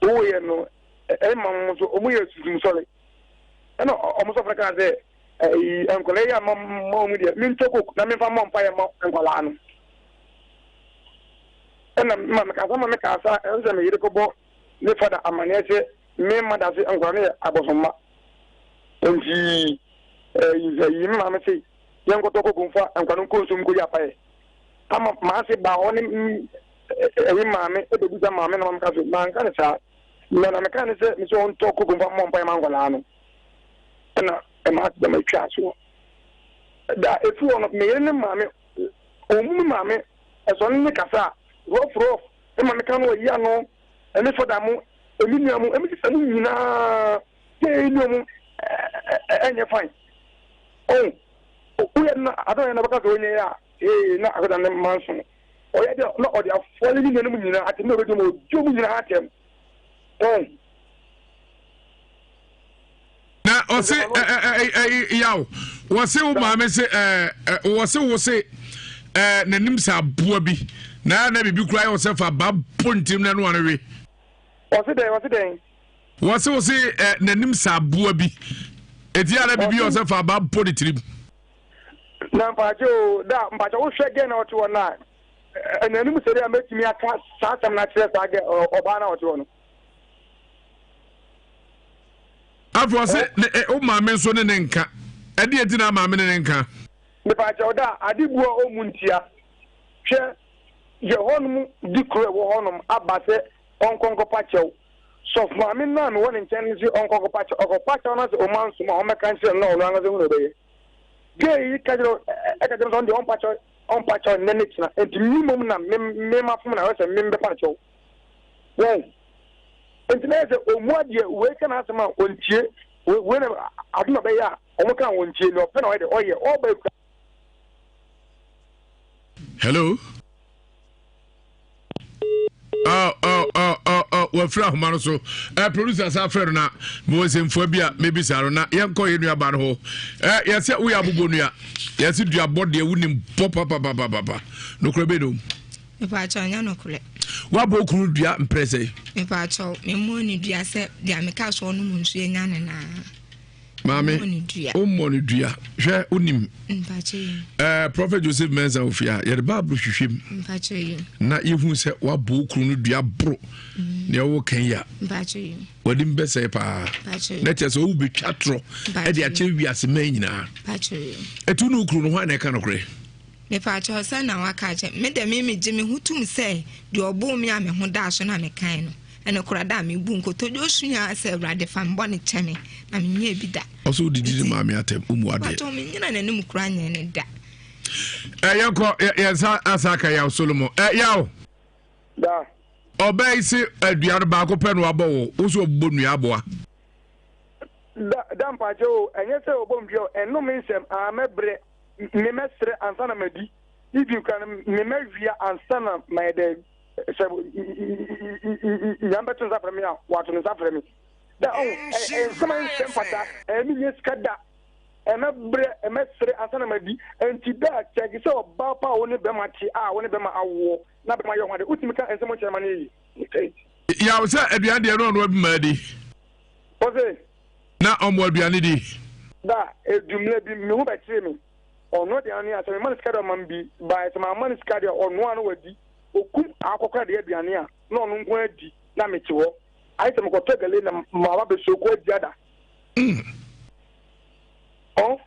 ɔyɛ no ɛma mo nso ɔmo yɛ susum sɔre ɛna ɔmo sɔfo no kaa sɛ ɛyi nkwadaa yi a ma ma ɔmo deɛ mentɔ coke na memfa mmɔ mpaeɛ ma nkwadaa no ɛna ma mekasa ma mekasa ɛsɛ sɛ meyere kɔbɔ ne fada amaneɛ sɛ me mma da se nkwadaa no yɛ abosomma nti ɛyi ɛyi me maame se yɛnkɔtɔ coke mfa nkwadaa no nkɔ nsuom nkɔyi apaeɛ ama maase baa hɔ ne ɛyi maame ɛbɛbusa maame na maame ka so manka ne saa na na meka ne sɛ mesɛ ɔntɔ coke mfa mmɔ mpaeɛ ma nkwadaa no ɛna ɛma asɛm atwa soɔ. Da ɛfiri hɔ no, me yere ne maame, ɔmmu me maame, ɛsɔ ne ne kasa a, rough rough, me maame ka no ɔyi ano, ɛne fada mo, ɛme nua mo, ɛme sista mo nyinaa, sɛ ɛne ɔmo ɛnyɛ fine. Ɔn, woyɛ no adɔn yɛ na bɛka sɛ ɔnyɛ yɛ a, ee na akɔda ne manso no. Ɔyɛ deɛ na ɔde afɔle ne nuanom nyinaa atɛm na ɔbɛdi ɔmo, ɔdi ɔmo nyinaa atɛm. Ɔn. Na ɔse yaw wɔse wo maame se wɔse wo se n'anim sɛ aboa bi na na biribi koraa yɛ sɛ fa ba bɔ ntirim na ɛno ano we. Wɔse dɛn wɔse dɛn. Wɔse wo se n'anim sɛ aboa bi eti a na biribi yɛ sɛ fa ba bɔ ne tirim. Na mpakyɛ o da mpakyɛ wohwɛ gɛ na ɔte hɔ no a n'anim sɛ deɛ mɛtumi aka saa asɛm no akyerɛ saa gɛ ɔbaa no a ɔte hɔ no. Afei ɔse ne ɛ wo maame nso ne ne nka. Ɛdeɛ nti na maame ne ne nka? Mepaakyɛw da ade bu a ɔmmu ntia. Hwɛ yɛ hɔnom di koro ɛwɔ hɔnom aba sɛ ɔnkɔ nkɔpa kyɛw. Sɔfo maame no a mewɔ ne nkyɛn no se ɔnkɔ nkɔpa kyɛw. Ɔkɔpa kyɛw na sɛ ɔma nsom a ɔmmɛka nkyerɛ no na ɔno ankasa hu nea ɔbɛyɛ. Gay yi ka kyerɛ ɛka kyerɛ no sɛ ɔno deɛ ɔmpa kyɛw ɔmpa kyɛw nnɛ ne kyena. Enti me mmom na me me mafom na ɛwɔ sɛ me mbɛpa no kyɛw. Wɔn. Nti na yɛ sɛ ɔmu adeɛ wei ka n'asɛm a ɔntie wei na ade na ɔbɛyɛ a wɔn ka a ɔntie nea ɔpɛ na ɔyɛ de ɔyɛ ɔba ekura. Hello. Oh, oh, oh, oh, oh. wafiri ahoma no so eh, producer sa frɛ no na mewɔ nsɛmfua bi a mebisa no na yɛnkɔ yɛ nuaba no hɔ eh, yɛsɛ woyɛ abobɔ nua yɛsɛ duabɔ deɛ wonim bɔ papapapapa nokorɛ bɛnom Mepaakyɛw, ɛnyɛ nokorɛ. Woabɔ wo kunu dua mprɛ sɛn? Mepaakyɛw, memmɔɔ no dua sɛ deɛ meka sɛ ɔnom nsuo anya no naa. Maame, wommɔ no dua. Hwɛ, wonim. Mpaakyɛw yi. Eh, Prophet Joseph Mensah ofie a, yɛde Bible hwehwɛ mu. Mpaakyɛw yi. Na yɛhu sɛ woabɔ wo kunu no dua boro. Mm. Nea ɔwɔ kan yi a. Mpaakyɛw yi. W'anim bɛsɛe paa. Na kyerɛ sɛ wowu bɛtwa torɔ ɛde akyerɛ wiase man nyinaa. Mpaakyɛw yi. Ɛtu ne wo kunu no hwan na ɛka nokorɛ? Mepaakyɛw sɛ na waka akyerɛ me dɛ me megye me ho tum sɛ deɛ ɔboo me a me ho daa so na mekae no ɛno koraa da a mebu nkotodwe osu ara sɛ Awurade fa me bɔne kyɛ me na menyɛɛ bi da. Ɔsɛ wodidi ne maame atɛm womu adeɛ. Mepaakyɛw menyina n'anim koraa nyɛ ne da. Ɛ yɛnkɔ yɛn nsa asa aka Yaw Solomon. Ɛ Yaw. Da. Ɔbaa yi se adua no baako pɛ na wabɔ wo, wo nso ɔbobɔ nnua aboa. Da da mpaakyɛw o, ɛnyɛ sɛ ɔbɔ nnua o, ɛnome nsɛm aa mɛbrɛ. Me mɛsrɛ ansa na madi, even koraa no me mɛwia ansa na mayɛ dɛ sɛ Nyame bɛto nsa frɛ me a wato ne nsa frɛ me da ɔho nsɛm a nsɛm fata ɛyɛ me nyɛ sika da ɛmɛbrɛ ɛmɛsrɛ ansa na madi nti da kyɛke sɛ ɔbaa pa a wo ne bɛma te a wo ne bɛma awoɔ na bɛma yɛ ho ade wotumi ka nsɛm kyerɛ ma no yɛ yi. Yaw sɛ aduane deɛ no ɔno abi ma adi. Ɔse. Na ɔmo aduane di. Da edu mmerɛ bi me ho bɛkyere me. Ɔnoa aduane a, sɛ mema no sika deɛ ɔma me bi, but sɛ mamma no sika deɛ ɔnoa na wadi. Okum akɔkora deɛ aduane a, na ɔno nko ara di na mete hɔ. Ayɛ sɛ mekɔtɔ gale na maba bɛsoku adi ada. Ɔ,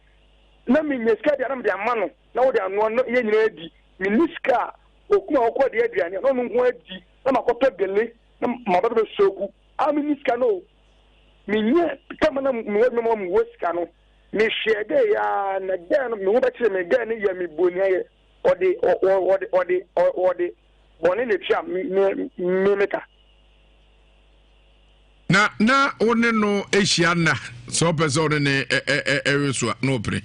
na menya sika deɛ a na mede ama no na ɔde anoa na yɛn nyinaa adi. Menni sika a, okum akɔkora deɛ aduane a, na ɔno nko ara di na makɔtɔ gale na maba bɛsoku. A menni sika no o. Menye tam na mowɔ edwuma mu a mowɔ sika no, mehwɛɛ dɛ yɛ ara na girl no me ho bɛkyere me, girl no yɛ me boniayɛ, ɔde ɔde ɔde ɔde bɔne na etua me me me ka. Na na wo ne no hyia nna sɛ ɔpɛ sɛ ɔne ne ɛwe so a na ɔpene.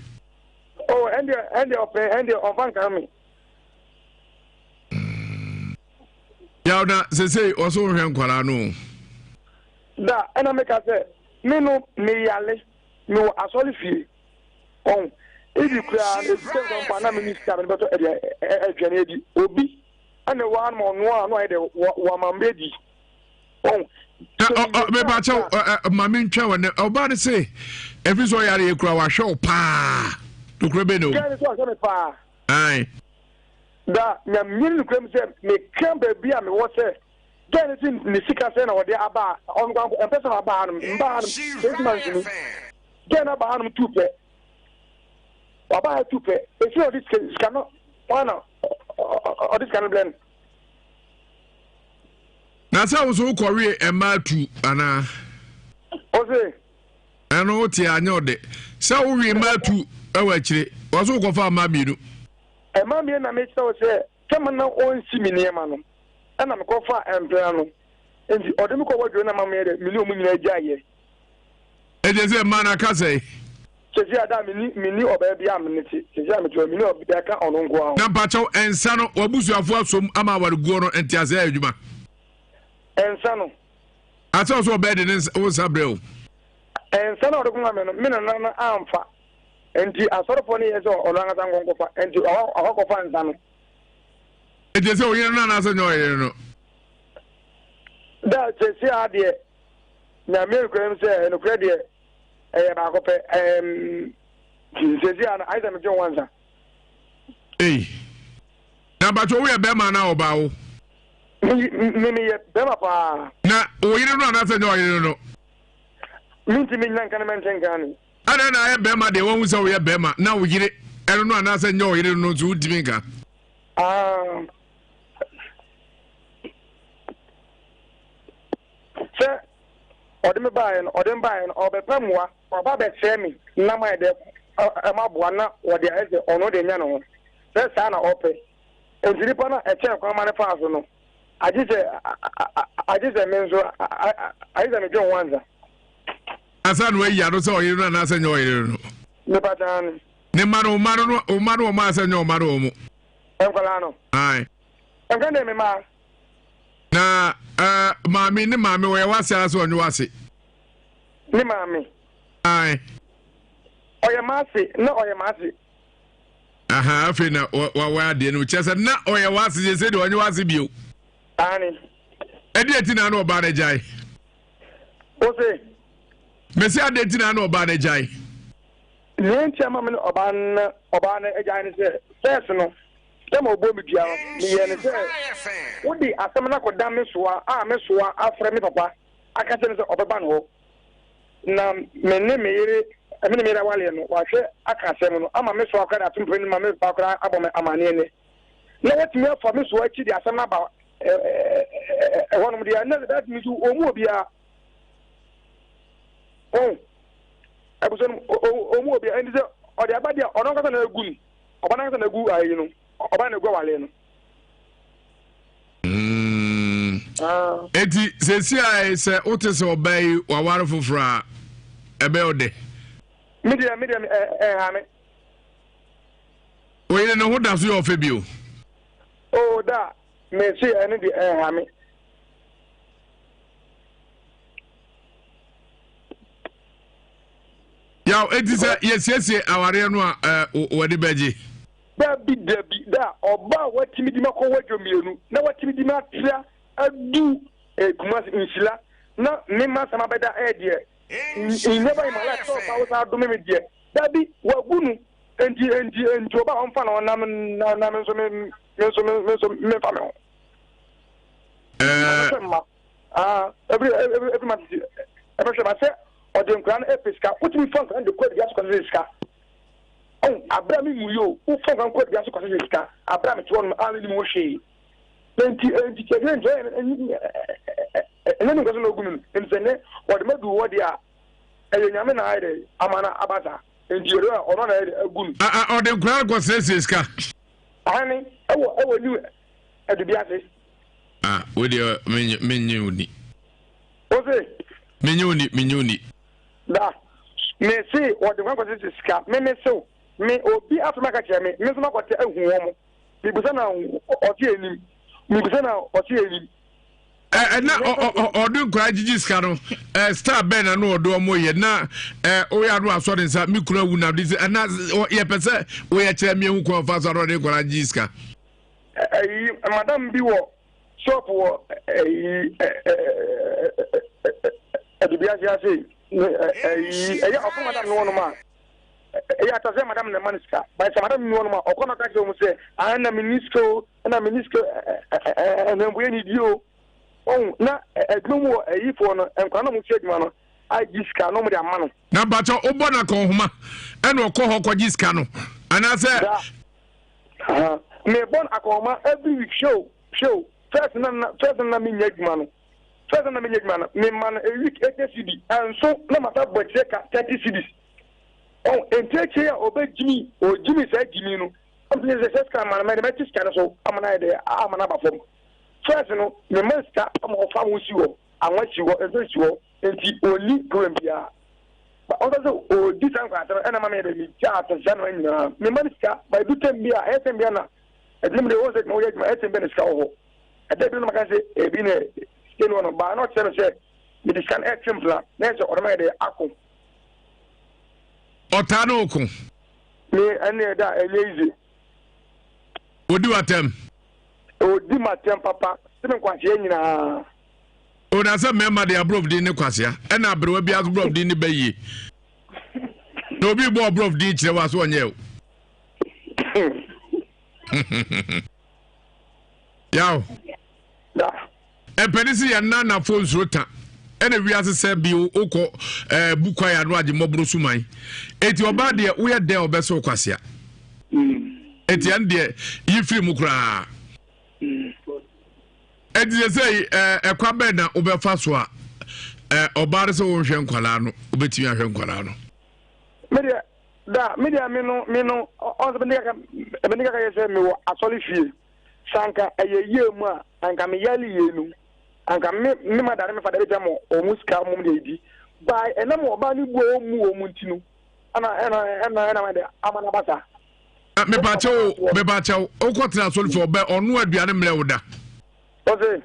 Oh, ɛndeɛ ɛndeɛ ɔpene ɛndeɛ ɔmfa nka me. Yaw na sesei ɔso wohwɛ nkwadaa no. Da ɛna meka sɛ me no meyale mewɔ asɔre fie ɔn ebi koraa no ebi sɛ mpo na menni sika mede bɛtɔ aduane adi obi ɛna ɛwɔ ha no ma ɔnoa a na ɔyɛ dɛ wɔ amammerɛ di ɔn. Mepakyɛw ma mentwa wɔ ne ɔbaa no se ɛfiri sɛ ɔyare yɛ kura wahwɛ wo paa nokorɛ bɛ ne o. Kɛne sɛ ɔhwɛ me paa. Ae. Da nyame ne nokorɛ mu sɛ meka baabi a mewɔ sɛ gɛɛ no se ne sika sɛ na ɔde aba a ɔno kwan ɛmpɛ sɛ ɔba hanom mba hanom sɛ months ni gɛɛ no aba hanom tu pɛ waba ha tu pɛ ɛsi na ɔde sika no ɔna na ɔde sika no blɛ no. Na sɛ wo so wokɔwe mmaa tu anaa? Ɔse. Ɛno wote anyɛ ɔdɛ sɛ wowe mmaa tu ɛwɔ akyire wɔ so wokɔfa mmaa mmienu. Mmaa mmienu na mekyerɛ wo sɛ sɛ na ɔnsi me nneɛma no ɛna mekɔfa mpena no nti ɔde me kɔ waduro na ma meyɛ dɛ me ne ɔmu nyinaa gyaeɛ. Ɛkyɛ sɛ mmaa no aka sɛe. Sɛsi a da menni menni ɔbaa bi a mene te sɛsi a mete hɔ menni ɔbaa ka ɔno nko ara ho. Na mpakyɛw nsa no w'abusuafoɔ asom ama awareguo no nteaseɛ ayɛ adwuma? Nsa no. Asɛ ɔsɛ ɔbɛɛ de ne nsa wo nsa brɛ o. Nsa no a ɔde kɔma me no me nana no amfa nti asɔrefoɔ no yɛ sɛ ɔno ankasa nkɔnkɔfa nti ɔkɔkɔfa nsa no. Nti sɛ ɔyere no anaasɛ nyɛ ɔyere no? Da sɛsi a deɛ nyame nokorɛ mu sɛ nokorɛ deɛ ɛyɛ baako pɛ ɛɛm sɛsi a no ayɛ sɛ medwe ho ansa. Ei na mpakyɛ woyɛ bɛrima anaa ɔbaa wo? Me me meyɛ bɛrima paa. Na wo yere no anaasɛ nyɛ ɔyere no? Mentumi nnya nka ne mɛnte nka ne. Adɛn na ayɛ bɛrima deɛ wahu sɛ woyɛ bɛrima na wo yere ɛno no anaasɛ nyɛ ɔyere no nso wontumi nka? Ah. Sɛ ɔde me baeɛ no, ɔde me baeɛ no, ɔrebɛpɛ mmoa, waba abɛsɛe me na mayɛ dɛ maboa na wɔde ayɛ sɛ ɔno de nya ne ho, sɛ saa na ɔpɛ. Enti nipa no a ɛkyɛn kwan ma no faa so no, agye sɛ agye sɛ me nso agye sɛ medwen ho ansa. Ansa na wayi ano sɛ ɔyere no anaasɛ nyɛ ɔyere no. Nipa taa no. Ne mma no, mma no, mma no wɔn a sɛ nyɛ ɔma no wɔn. Nkwadaa no. Ae. Nkwadaa deɛ me mma. Na uh, maame ne maame wɔyɛ w'ase anaasɛ ɔnyɛ w'ase? Ne maame. Ae. Ɔyɛ m'ase na ɔyɛ m'ase. Aha afei na wa adeɛ no kyerɛ sɛ na ɔyɛ w'ase sɛ sɛ deɛ ɔnyɛ w'ase bio. Aane. Ɛdeɛ ti na na ɔbaa no agyae. Ose. Mesi adeɛ ti na na ɔbaa no agyae. Nea nti ama me ne ɔbaa no ɔbaa no agyae ne sɛ first no Sɛ ma ɔbɔɔ me dua no, meyɛɛ no sɛ wode asɛm no akɔda me soa a me soa afrɛ me papa aka kyerɛ no sɛ ɔbɛba ne hɔ. Na me ne me yere, me ne me yere awaleɛ no, wahwɛ aka asɛm no ama me soa koraa de ato mprenu ma me papa koraa abɔ me amaneɛ nnɛ. Na watumi afa me soa akyi de asɛm no aba ɛhɔnom deɛ, ɛnna that means ɔmmu obiara. Ɔn, abusua no, ɔmmu obiara. Ɛnti sɛ ɔde aba deɛ ɔno ankasa na agu no. Ɔba no ankasa na agu ayi no. Ɔba na agu awale no. Mm. Ah. Eti sɛsi a sɛ wote sɛ ɔba yi waware foforɔ a ɛbɛyɛ ɔdɛ. Me deɛ me deɛ ɛha me. Oyere ne ho da so yɛ ɔfɛ bio. O da me se ɛno deɛ ɛha me. Yaw, enti sɛ yɛsiesie awareɛ no a, ɛ, w'ani bɛgye? Dabi, dabi, da, ɔba a watumi di makɔ wadwo mmienu, na watumi di matra adu eh, Kumasi, Nhyira, na me masɛm abɛda eh deɛ, in never in my life sɛ ɔba wo saa adome me deɛ, dabi, wagu no, enti, enti, enti ɔba a ɔmfa ne ho na, na, na me nso me, me nso me, me nso memfa me ho. Ɛɛ. Ɛbɛhwɛ mma. Ah, every, every, every month, ɛbɛhwɛ ma sɛ ɔde nkwadaa no pɛ sika wotumi fa nkwadaa no de kɔ adua so kɔsese sika ɔn abira mi mu yi o wofa nkwadaa no kɔ adua so kɔsese sika abira mi te hɔ nom a mi nim ho hwee nti nti kyerɛ nti ɛnyɛ ɛnyɛ ne nkɔso na ogu mi no nti sɛ ne wɔde ma du hɔ deɛ a ɛyɛ nyame na ayɛ dɛ ama na aba saa nti ɔde ɔno na ayɛ dɛ agu no. ɔde nkwadaa no kɔsese sika. Ahane ɛwɔ ɛwɔ new adubi ase. Ah, wo deɛ menye wo ni. Wo se. Menye wo ni, menye wo ni. Da, me se wɔde nkwa kɔtete sika, me me sew, me obi afrɛ me aka kyerɛ me, me nso makɔte ahu wɔn. Mebisa na ɔse anim, mebisa na ɔse anim. Ɛna ɔde nkwadaa gyigyi sika no star bɛn na no ɔde ɔmo yɛ na ɔyɛ ano asɔ ne nsa me kunu awu na ɔde sɛ ɛna yɛpɛ sɛ woyɛ kyerɛ mi ehu kwan fa so ano ɔde nkwadaa gyigyi sika. Ɛyi madam bi wɔ shop wɔ ɛyi ɛdibi ase ase ɛyi ɛyɛ ɔkɔ madam no wɔnom a ɛyɛ ata sɛ madam na ɛma no sika bɛyɛ sɛ madam ni wɔnom a ɔkɔ na ɔka kyerɛ wɔn sɛ ah na mi ni sika o ɛna mi ni sika ɛnɛnboyɛ ni di o ɔn na adwuma mu wɔ ɛyifoɔ no nkwa na wɔn si adwuma no agye sika na wɔn de ama no. Na bàtɛ ɔbɔ na kɔn homa ɛna ɔkɔ hɔ kɔgye sika no anaasɛ. Mebɔ no akɔnhoma every week hwɛ o hwɛ o first na na first na na menya adwuma no first na na menya adwuma no mema no a week 80 cedi ɛnso na masa bɔ akyire ka 30 cedis ɔn nti akyire a ɔbɛgyimi ɔgyimi saa gyimi no ɔmfini sɛ sɛ sika ma no mɛde mɛte sika no so ama no ayɛ dɛ ama no aba fam first no mema sika ama ɔfa ho si hɔ anwa si hɔ nso si hɔ nti ɔnni problem biara Ba ɔsɛ sɛ ɔdi saa nkwasɛm no ɛna ma meyɛ dɛ megyaa asɛnhyia no nyinaa mema no sika ba edu tɛm bi a ɛyɛ tɛm bi a na ɛdini mu deɛ wɔn sɛ adwuma woyɛ adwuma ɛyɛ tɛm bi a na sika wɔ hɔ ɛda bi no maka sɛ ebi na sika ni hɔ no baa na ɔkyerɛ me sɛ mede sika no ɛtwe mpena na ɛsɛ ɔde ma yɛ dɛ ako. Ɔtaa ne oko. Me ɛne ɛda ɛnyɛ easy. Odi w'atɛm. Odi m'atɛm papa sɛ me nkwaseɛ nyinaa. O na sɛ mmarima de aborɔf din ne kwasea ɛna aberewa bi aso borɔf din ne bɛ yie na obi bɔ ɔborɔf din kyerɛ wa so ɔnyɛ o. Yaw. Mpɛne sɛ yɛn nanafo nsuro ta ɛna wiase sɛ bi wokɔ ɛɛ bu kwae ano agye mmɔborɔ suman eti ɔbaa deɛ woyɛ dɛn ɔbɛsɛ wo kwasea eti ɛn deɛ yi firi mu koraa. Ɛnti sɛ sɛ ɛkwa bɛn na wobɛfa so a ɔbaa no sɛ wonhwɛ nkwadaa no wobɛtumi ahwɛ nkwadaa no medeɛ da medeɛ me no me no ɔnsɛ mede kaka mede kaka yɛ sɛ mewɔ asɔre fie sɛ anka ɛyɛ yie mu a anka meyale yie no anka me me ma dare me fa dare gya mo ɔmo sika ɔmo deɛ di by ɛnam ɔbaa no bu a ɔmu ɔmo nti no ɛna ɛna ɛna ɛna de ama no aba saa mepakyɛw mepakyɛw wokɔ tena asɔre fie ɔbɛ ɔno aduane mmerɛ wo da ɔse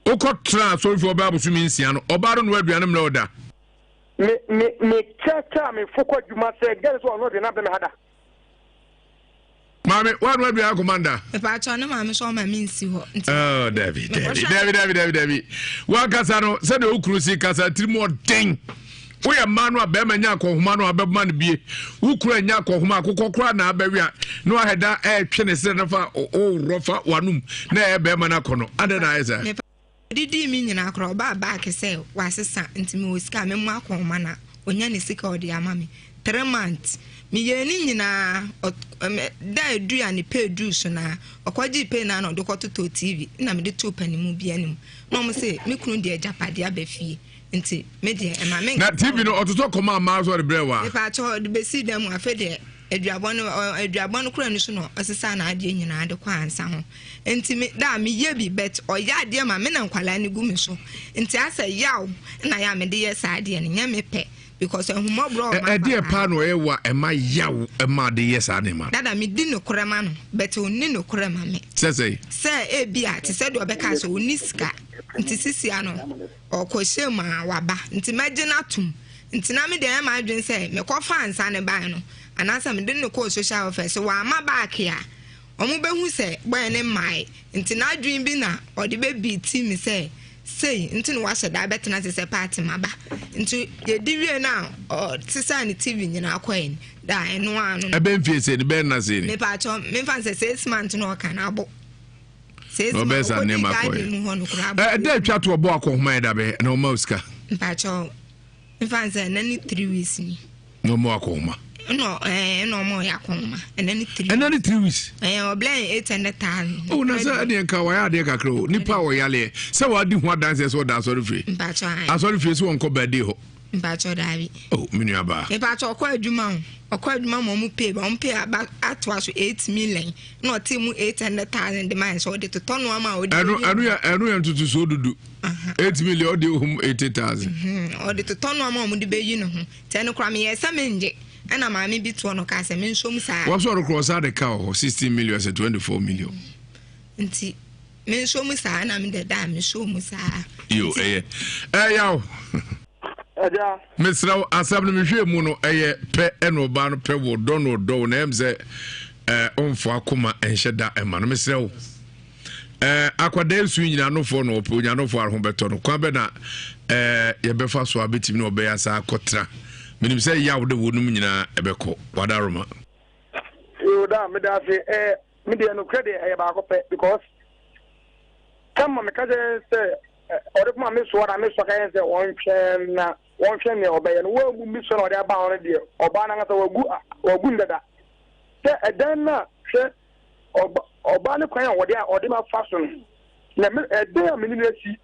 wokɔ tena asɔre fie ɔbɛ abosomi nsia no ɔbaa no noa aduane mmerɛ wo da me me me kyɛkyɛ a me fo kɔ adwuma sɛ gɛre sɛ ɔno aduane abɛ me ha da maame wanoa aduane akɔma nda mepakyɛw ne maame sɛ ɔma me nsi hɔ nti oh dabi dabi dabi dabi dabi dabi wankasa no sɛdeɛ wo kunu si kasa tirim ɔden Woyɛ mmaa no a bɛrima nya akɔnhoma no a bɛma no bie. Wo kunu anya akɔnhoma akokɔ koraa na abɛwe a na wahɛ da ɛretwe ne serɛ no fa worɔ fa w'anom na ɛyɛ bɛrima no akɔnɔ. Adɛn na ayɛ saa? Odidii me nyinaa koraa ɔbaa back sɛ wasesa nti mewɔ sika a memmɔ akɔnhoma na onya ne sika a ɔde ama me. 3 months meyɛɛ ne nyinaa da a ɛdui a ne pay duu so no a ɔkɔgyee pay no a na ɔde kɔtotɔɔ TV na mede too panimu bi anim na ɔmo se me kunu de agyapadeɛ aba fie. Nti me deɛ ɛma me. Na TV no ɔtotɔ kɔma amaa so ɔde brɛ wa. Mepaakyɛ ɔde besi dan mu afei deɛ aduabɔ no aduabɔ no kora ni so na ɔsesa n'adeɛ nyinaa de kɔ ansa ho nti me da me yɛ bi but ɔyɛ adeɛ ma me na nkwalaa no gu me so nti asɛ yaw na yɛ a mede yɛ saa adeɛ no nyɛ me pɛ because ahummɔborɔ ɔma ɛdeɛ paa na ɔyɛ wa ɛma yaw ɛma de yɛ saa nneɛma. Dada me di nokorɛ ma no but ɔnni nokorɛ ma me. Sɛ sɛ. Sɛ ebi a te sɛ deɛ ɔbɛka sɛ ɔnni sika nti sisi ano. Ɔkɔhyɛɛ mu a, waba. Nti mɛgye no atom. Nti na me deɛ ɛyɛ m'adwene sɛ mekɔfaa nsa no baeɛ no, anaasɛ mede no kɔɔ social welfare, sɛ wamma back a, wɔbɛhu sɛ bɔyɛ no mmaeɛ. Nti n'adwene bi na ɔde bɛbiitii me sɛ sei nti na wahyɛ da abɛtena ase sɛ party maba. Nti yɛdi wie no a, ɔsesaa ne TV nyinaa kɔeɛ no, da ɛno ara no. Ɛbɛn fie sei no, bɛn nna sei ni? Mepaakyɛw, memfa no sɛ 6 months na ɔka no abo. Na ɔbɛyɛ saa nneɛma kɔɛ ɛda atwa to ɔbɔ akɔhoma yɛ dabɛ na ɔma sika mpakyɛw mfa sɛ ɛnɛ ne 3 weeks ni na ɔma akɔhoma ɛna ɛna ɔma ɔyɛ akɔhoma ɛnɛ ne 3 ɛnɛ ne 3 weeks ɛɛ ɔblɛn 800,000 o na sɛ ɛdeɛ nka wayɛ adeɛ kakra o nipa a ɔyaleɛ sɛ wadi ho adanseɛ sɛ ɔda asɔre fie mpakyɛw asɔre fie sɛ wɔnkɔ bɛɛde hɔ. Mpakyɛw daabi. Oh, me nua baa. Mpakyɛw ɔkɔ adwuma o. Ɔkɔ adwuma ma ɔmo pay ba ɔmo pay aba atoa so 8 million na ɔte mu 800,000 de ma yɛn sɛ ɔde totɔ nneɛma a ɔde. Ɛno ɛno yɛ ɛno yɛ ntotosoɔ dudu. 8 million ɔde ohum 80,000. Ɔde totɔ nneɛma a ɔmo de bɛyi ne ho. Tɛ no koraa meyɛ sɛ mengye ɛna maame bi toɔ no kaa sɛ mensom saa. Wɔn nso ɔno koraa ɔsan de ka wɔ hɔ 16 million sɛ 24 million. Nti menso mu saa na mede da a meso mu saa. Yo, ɛyɛ ɛyaw. Ɛgya. Mesrɛ wo, asɛm no mehwɛ mu no ɛyɛ pɛ ɛna ɔbaa no pɛ wo dɔ no ɔdɔ wo na ɛm sɛ ɛɛ ɔmfo akoma ɛnhyɛ da ɛma no. Mesrɛ wo, ɛɛ akwadaa nsu nyina anofoɔ na ɔpɛ onya anofoɔ aho bɛtɔ no kwan bɛ na ɛɛ yɛbɛfa so a bɛtumi na ɔbɛyɛ asa akɔtena. Menim sɛ yaw de wo nom nyinaa ɛbɛkɔ wadaroma. Yo da, meda ase. Ɛɛ me deɛ nokorɛ deɛ ɛyɛ baako pɛ because kama meka kyerɛ sɛ ɔde koma me soa na me soa ka yɛn sɛ wɔntwɛn na wɔnhwɛ nea ɔbɛyɛ no wɔamu me soa na ɔde aba hɔ no deɛ ɔbaa no ankasa wagu wagu no dada sɛ ɛdan no a hwɛ ɔba ɔbaa no kwan a ɔde a ɔde ma fa so no na me ɛdan a me ne no asi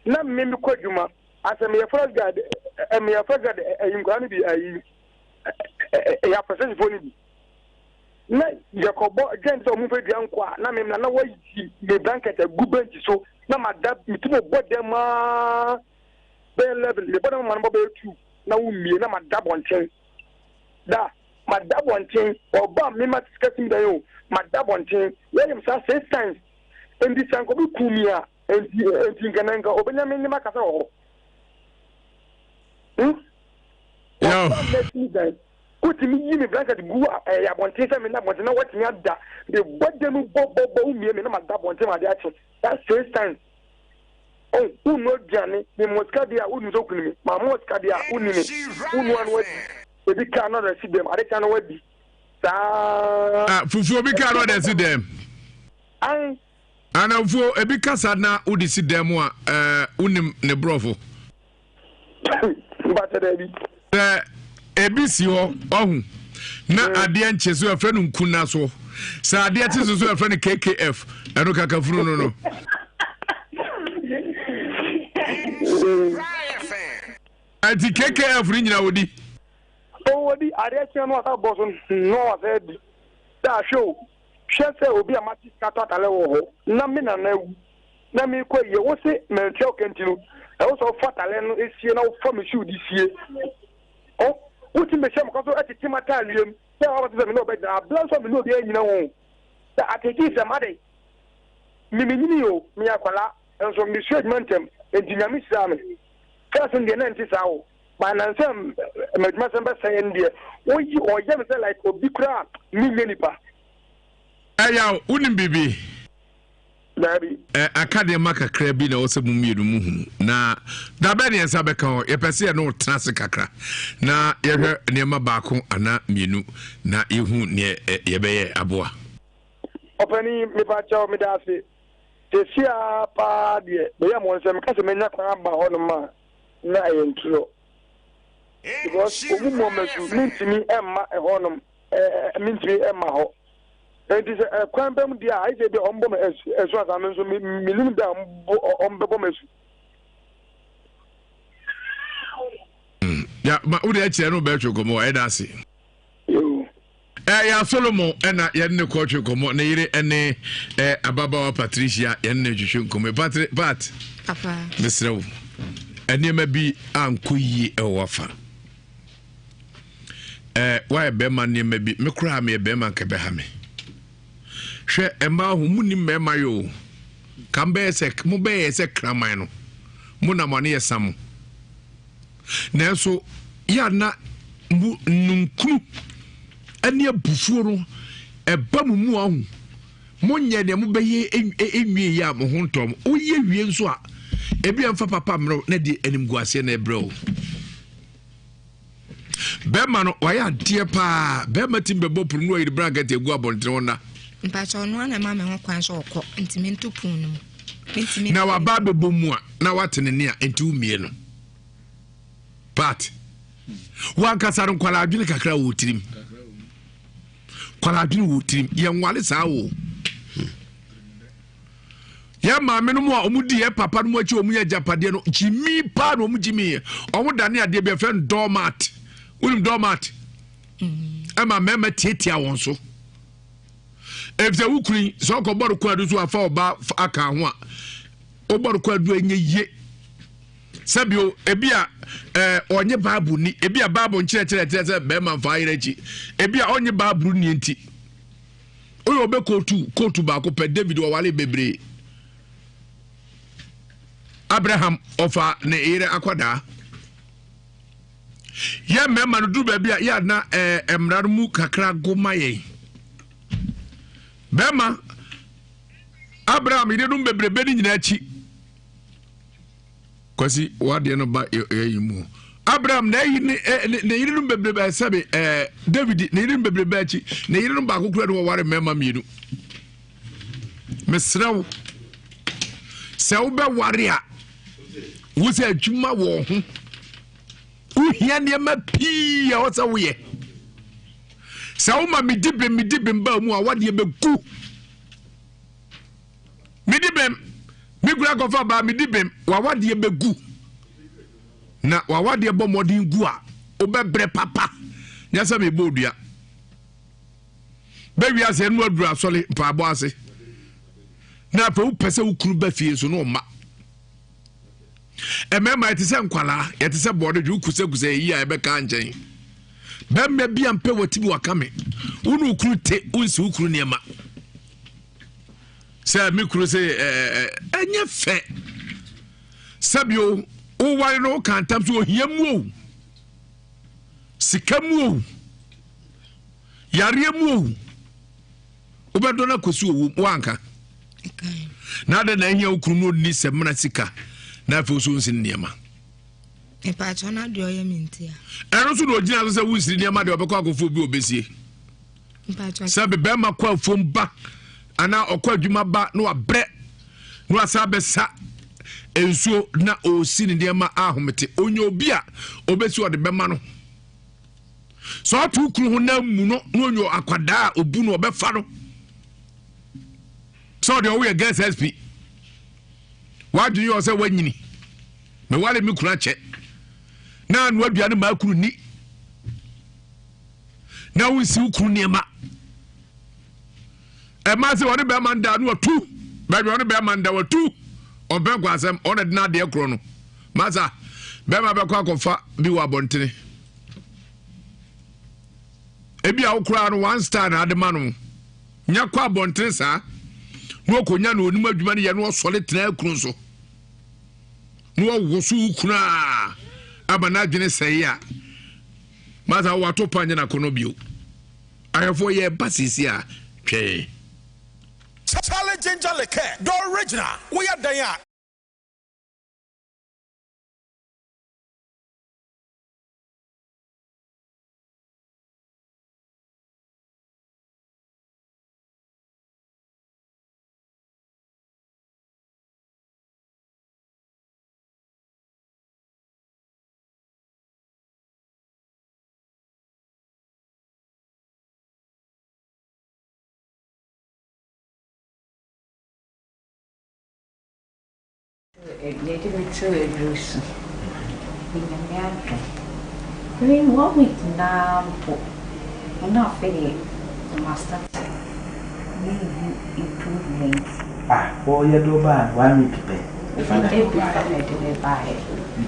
na me mekɔ adwuma asɛ meyɛ forest guard ɛ meyɛ forest guard ɛyi nkwadaa no bi ayi ɛyɛ apɛsɛsifoɔ no bi na yɛkɔbɔ dwɛn sɛ ɔmo fɛ dua nkɔ a na memna na wayi me blanket agu bench so na mada metumi bɔ dɛm aa bɛyɛ 11 mebɔ dɛm ma no bɔ bɛyɛ 2 na wommie na mada bɔnten da mada bɔnten ɔba mema sika sim dan o mada bɔnten wɔyɛ saa six times nti sɛ nka obi kum mi a nti nti nka na nka obenya me ne makasa wɔ hɔ Ɔba mɛsi dan wotumi yi me blanket gu a ɛyɛ abɔnten sɛ mena abɔnten na watumi ada mebɔ dam bɔ bɔ bɔ womie me na mada abɔnten ma ade akye that six times. Oh, wonnu aduane memmɔ sika deɛ a wonim sɛ wokunu me mammɔ sika deɛ a wonni me wonnu ano adi ebi kaa na ɔde asi dɛm ade kyɛ na wadi saa. Ah, fufuo bi kaa na ɔde asi dɛm. An. Anamfuo ebi kasa na wode si dɛm a ɛɛ wonim ne borɔfo. Mpakyɛ daabi. Sɛ ebi si hɔ ɔho na adeɛ nkye so yɛfrɛ no nkuna so sɛ adeɛ kye so so yɛfrɛ no KKF ɛno kakafunu no no. Ɛnti KKF no nyina wɔdi. Wɔdi adeɛ kye no asa bɔ so no wasa di sɛ ahwɛ o hwɛ sɛ obi a mate sika tɔ atale wɔ hɔ na me nana awu na merekɔ ayie, wo se mantua wo ka nti no, ɛwɔ sɛ wofa atale no sie na wofa me shoe de sie. Ɔ, wotumi bɛhyia me kwan so tete m'ataadeɛ mu sɛ woaba sɛ me ne wo bɛgyina, abla nso a me ne obiara nnyina ho. Sɛ ateetee sɛ m'ade, me menyinii o, meyɛ akwadaa, nso mesua adwuma ntɛm, enti Nyame hyiraa me. First no deɛ na ɛnte saa o, but nansa a m'adwumasɛm bɛsɛeɛ no deɛ, woyi, ɔyɛ me sɛ like obi koraa a menyɛ nipa. Ɛyaw, wonim biribi? Daabi. Ɛ, aka nneɛma kakra bi na ɛwɔ sɛ mo mmienu mu hunu. Na da bɛn na yɛn nsa bɛka hɔ? Yɛpɛ sɛ yɛne wo tena ase kakra na yɛhwɛ nneɛma baako anaa mmienu na yɛhu neɛ yɛbɛyɛ aboa. Ɔpanin, mepa kyɛw, meda ase. Seesei ara paa deɛ, meyɛ mo nsɛ meka sɛ manya kwan aba hɔnom a, na ɛyɛ ntorɔ. Because wɔn mu ɔmasu, mentumi mma ɛhɔnom. Ɛɛ, mentumi mma hɔ. Enti sɛ ɛkwan bɛ mu deɛ a, ayɛ sɛ ebia wɔbɔ me asu asu ansa, me nso mennim da a wɔbɛbɔ me asu. Hmm. Ya, ma wode akyerɛ no bɛtwe nkɔmmɔ ɛda ase. Ɛyɛ Solomon ɛna yɛne ne kɔtwe nkɔmmɔ ne yere ɛne ɛ ababaawa Patricia yɛne ne twetwe nkɔmmɔ. Patri Pat. Papa. Mesrɛ wo. Nneɛma bi ankɔ yie ɛwɔ wafa. Eh, woayɛ bɛrima nneɛma bi. Me koraa meyɛ bɛrima nka ɛbɛha me. Hwɛ mmaa ho, mo nim mmarima yɛ o. Ka mbɛyɛ sɛ mo bɛyɛ sɛ kraman no. Mo nam ano yɛ sa mo. Nanso yɛ ana mo nunkunu ɛne abufuo no ɛba mo mu ahu. Monyɛ nea mobɛyɛ nwie yɛ a mo ho ntɔ mo. Woyɛ wie nso a ebi a mfa papa mmerɛw na de animguaseɛ na ɛbrɛ wo. Bɛrima no wayɛ adeɛ paa. Bɛrima tim bɛbɔ pono no ayiri brankɛte agu abɔntene hɔ na. Mpakyɛ ɔno ana ma me ho kwan sɛ ɔkɔ nti mento pono no mu. Mentumi. Na waba abɛbɔ mu a na wate ne ne a nti womie no. But wankasa no nkwalaa adwene kakra wɔ tirim. Nkwalaa adwene wɔ tirim. Yɛnwale saa o. Yɛ. Yɛ maame no mu a wɔn di yɛ papa no mu akyi wɔn yɛ agyapadeɛ no gyimi paa na wɔn gyimi yɛ. Wɔn dane adeɛ bi ɛfɛ no doormat. Wonim doormat? Mm. Ɛma mmarima tiatia wɔn so. Efisɛ wo kunu yi sɛ ɔkɔ bɔre kɔ adu so afa ɔba aka ho a wobɔre kɔ adu ɛnyɛ yie. Sɛbio ebi a ɛɛ ɔnye Bible ni ebi a Bible nkyerɛkyerɛ kyerɛ sɛ bɛrima nfa ayerɛ akyi ebi a ɔnye Bible ni nti. Woyɛ ɔbɛ kootu kootu baako pɛ David ɔwale bebree. Abraham ɔfa ne yere akwadaa. Yɛ mmarima no duru baabi a yɛ ana ɛɛ mmara no mu kakra go ma yɛn. Bɛrima Abraham yerenom bebrebe ne nyinaa akyi. Kwasi wadeɛ no ba yɛyi mu. Abraham na ɛyi ne ne yerenom bebrebe sɛbe ɛɛ David ne yerenom bebrebe akyi ne yerenom baako kura no wɔware mmarima mmienu. Mesrɛ wo sɛ wobɛware a wo sɛ adwuma wɔ ho wohia nneɛma pii a wɔsɛ woyɛ sɛ woma medi bem medi bem baa mu a wadeɛ bɛgu medi bem me kura kɔfa baa medi bem wawadeɛ bɛgu na wawadeɛ bɔ mmɔden gu a wobɛbrɛ papa nyɛ sɛ mebɔ odua bɛwi ase ɛno aduru asɔre mpaabɔ ase na afei wopɛ sɛ wo kunu ba fie nso na ɔma mmarima yɛte sɛ nkwalaa yɛte sɛ bɔɔde dwe wokusakusa ɛyi a ɛbɛka nkyɛn bɛrima bi a mpɛ wati bi waka me wo ne wo kunu te wonsi wo kunu nneɛma sɛ me kunu sɛ ɛnyɛ fɛ sɛbio woware no woka ntam sɛ ohia mu o sika mu o yareɛ mu o wobɛdɔ no akɔsi owu woanka na adɛn na ahia wo kunu no ɔnni sɛ mmena sika na afei wo so wonsi nneɛma ɛno nso na ɔgyina so sɛ wonsiri nneɛma deɛ ɔbɛkɔ akɔfo obi ɔbɛsie sɛ bɛrima kɔ afuom ba anaa ɔkɔ adwuma ba na wabrɛ na wasa bɛsa nsuo na ɔresi ne nneɛma ahomete ɔnya obi a ɔbɛsi ɔde bɛma no sɛ ɔto wo kunu ho na mu no na ɔnya akwadaa a ɔbu no ɔbɛfa no sɛ ɔde ɔwoyɛ girls sp wadwene yɛ sɛ wanyini mewale me kunu akyɛ na anoa aduane maa kunu ni na wonsi wo kunu nneɛma ɛma sɛ ɔne bɛrima nda no watu baabi ɔne bɛrima nda watu ɔmpɛ nkɔ asɛm ɔna de n'adeɛ korɔ no masa bɛrima bɛkɔ akɔfa bi wɔ abɔntene ebi a wokora no one star na ade ma no nya kɔ abɔntene saa na ɔkɔnya na onim adwuma no yɛ na ɔsɔre tena akunu so na ɔwoso wo kunu a ama n'adwene sɛe a Masa wato pa nyɛ n'akɔnɔ bio. Ahwɛfoɔ yɛ ba sisi a twɛn. Charlie ginger liqueur, the original, woyɛ dɛn a. Yɛde me too aduru so. Nyame adom. Within one week naa mpo, na afei deɛ ma start mehu improvement. Ah, wɔyɛ de wo baa no one week pɛ. Ebi fa na ɛde me baeɛ.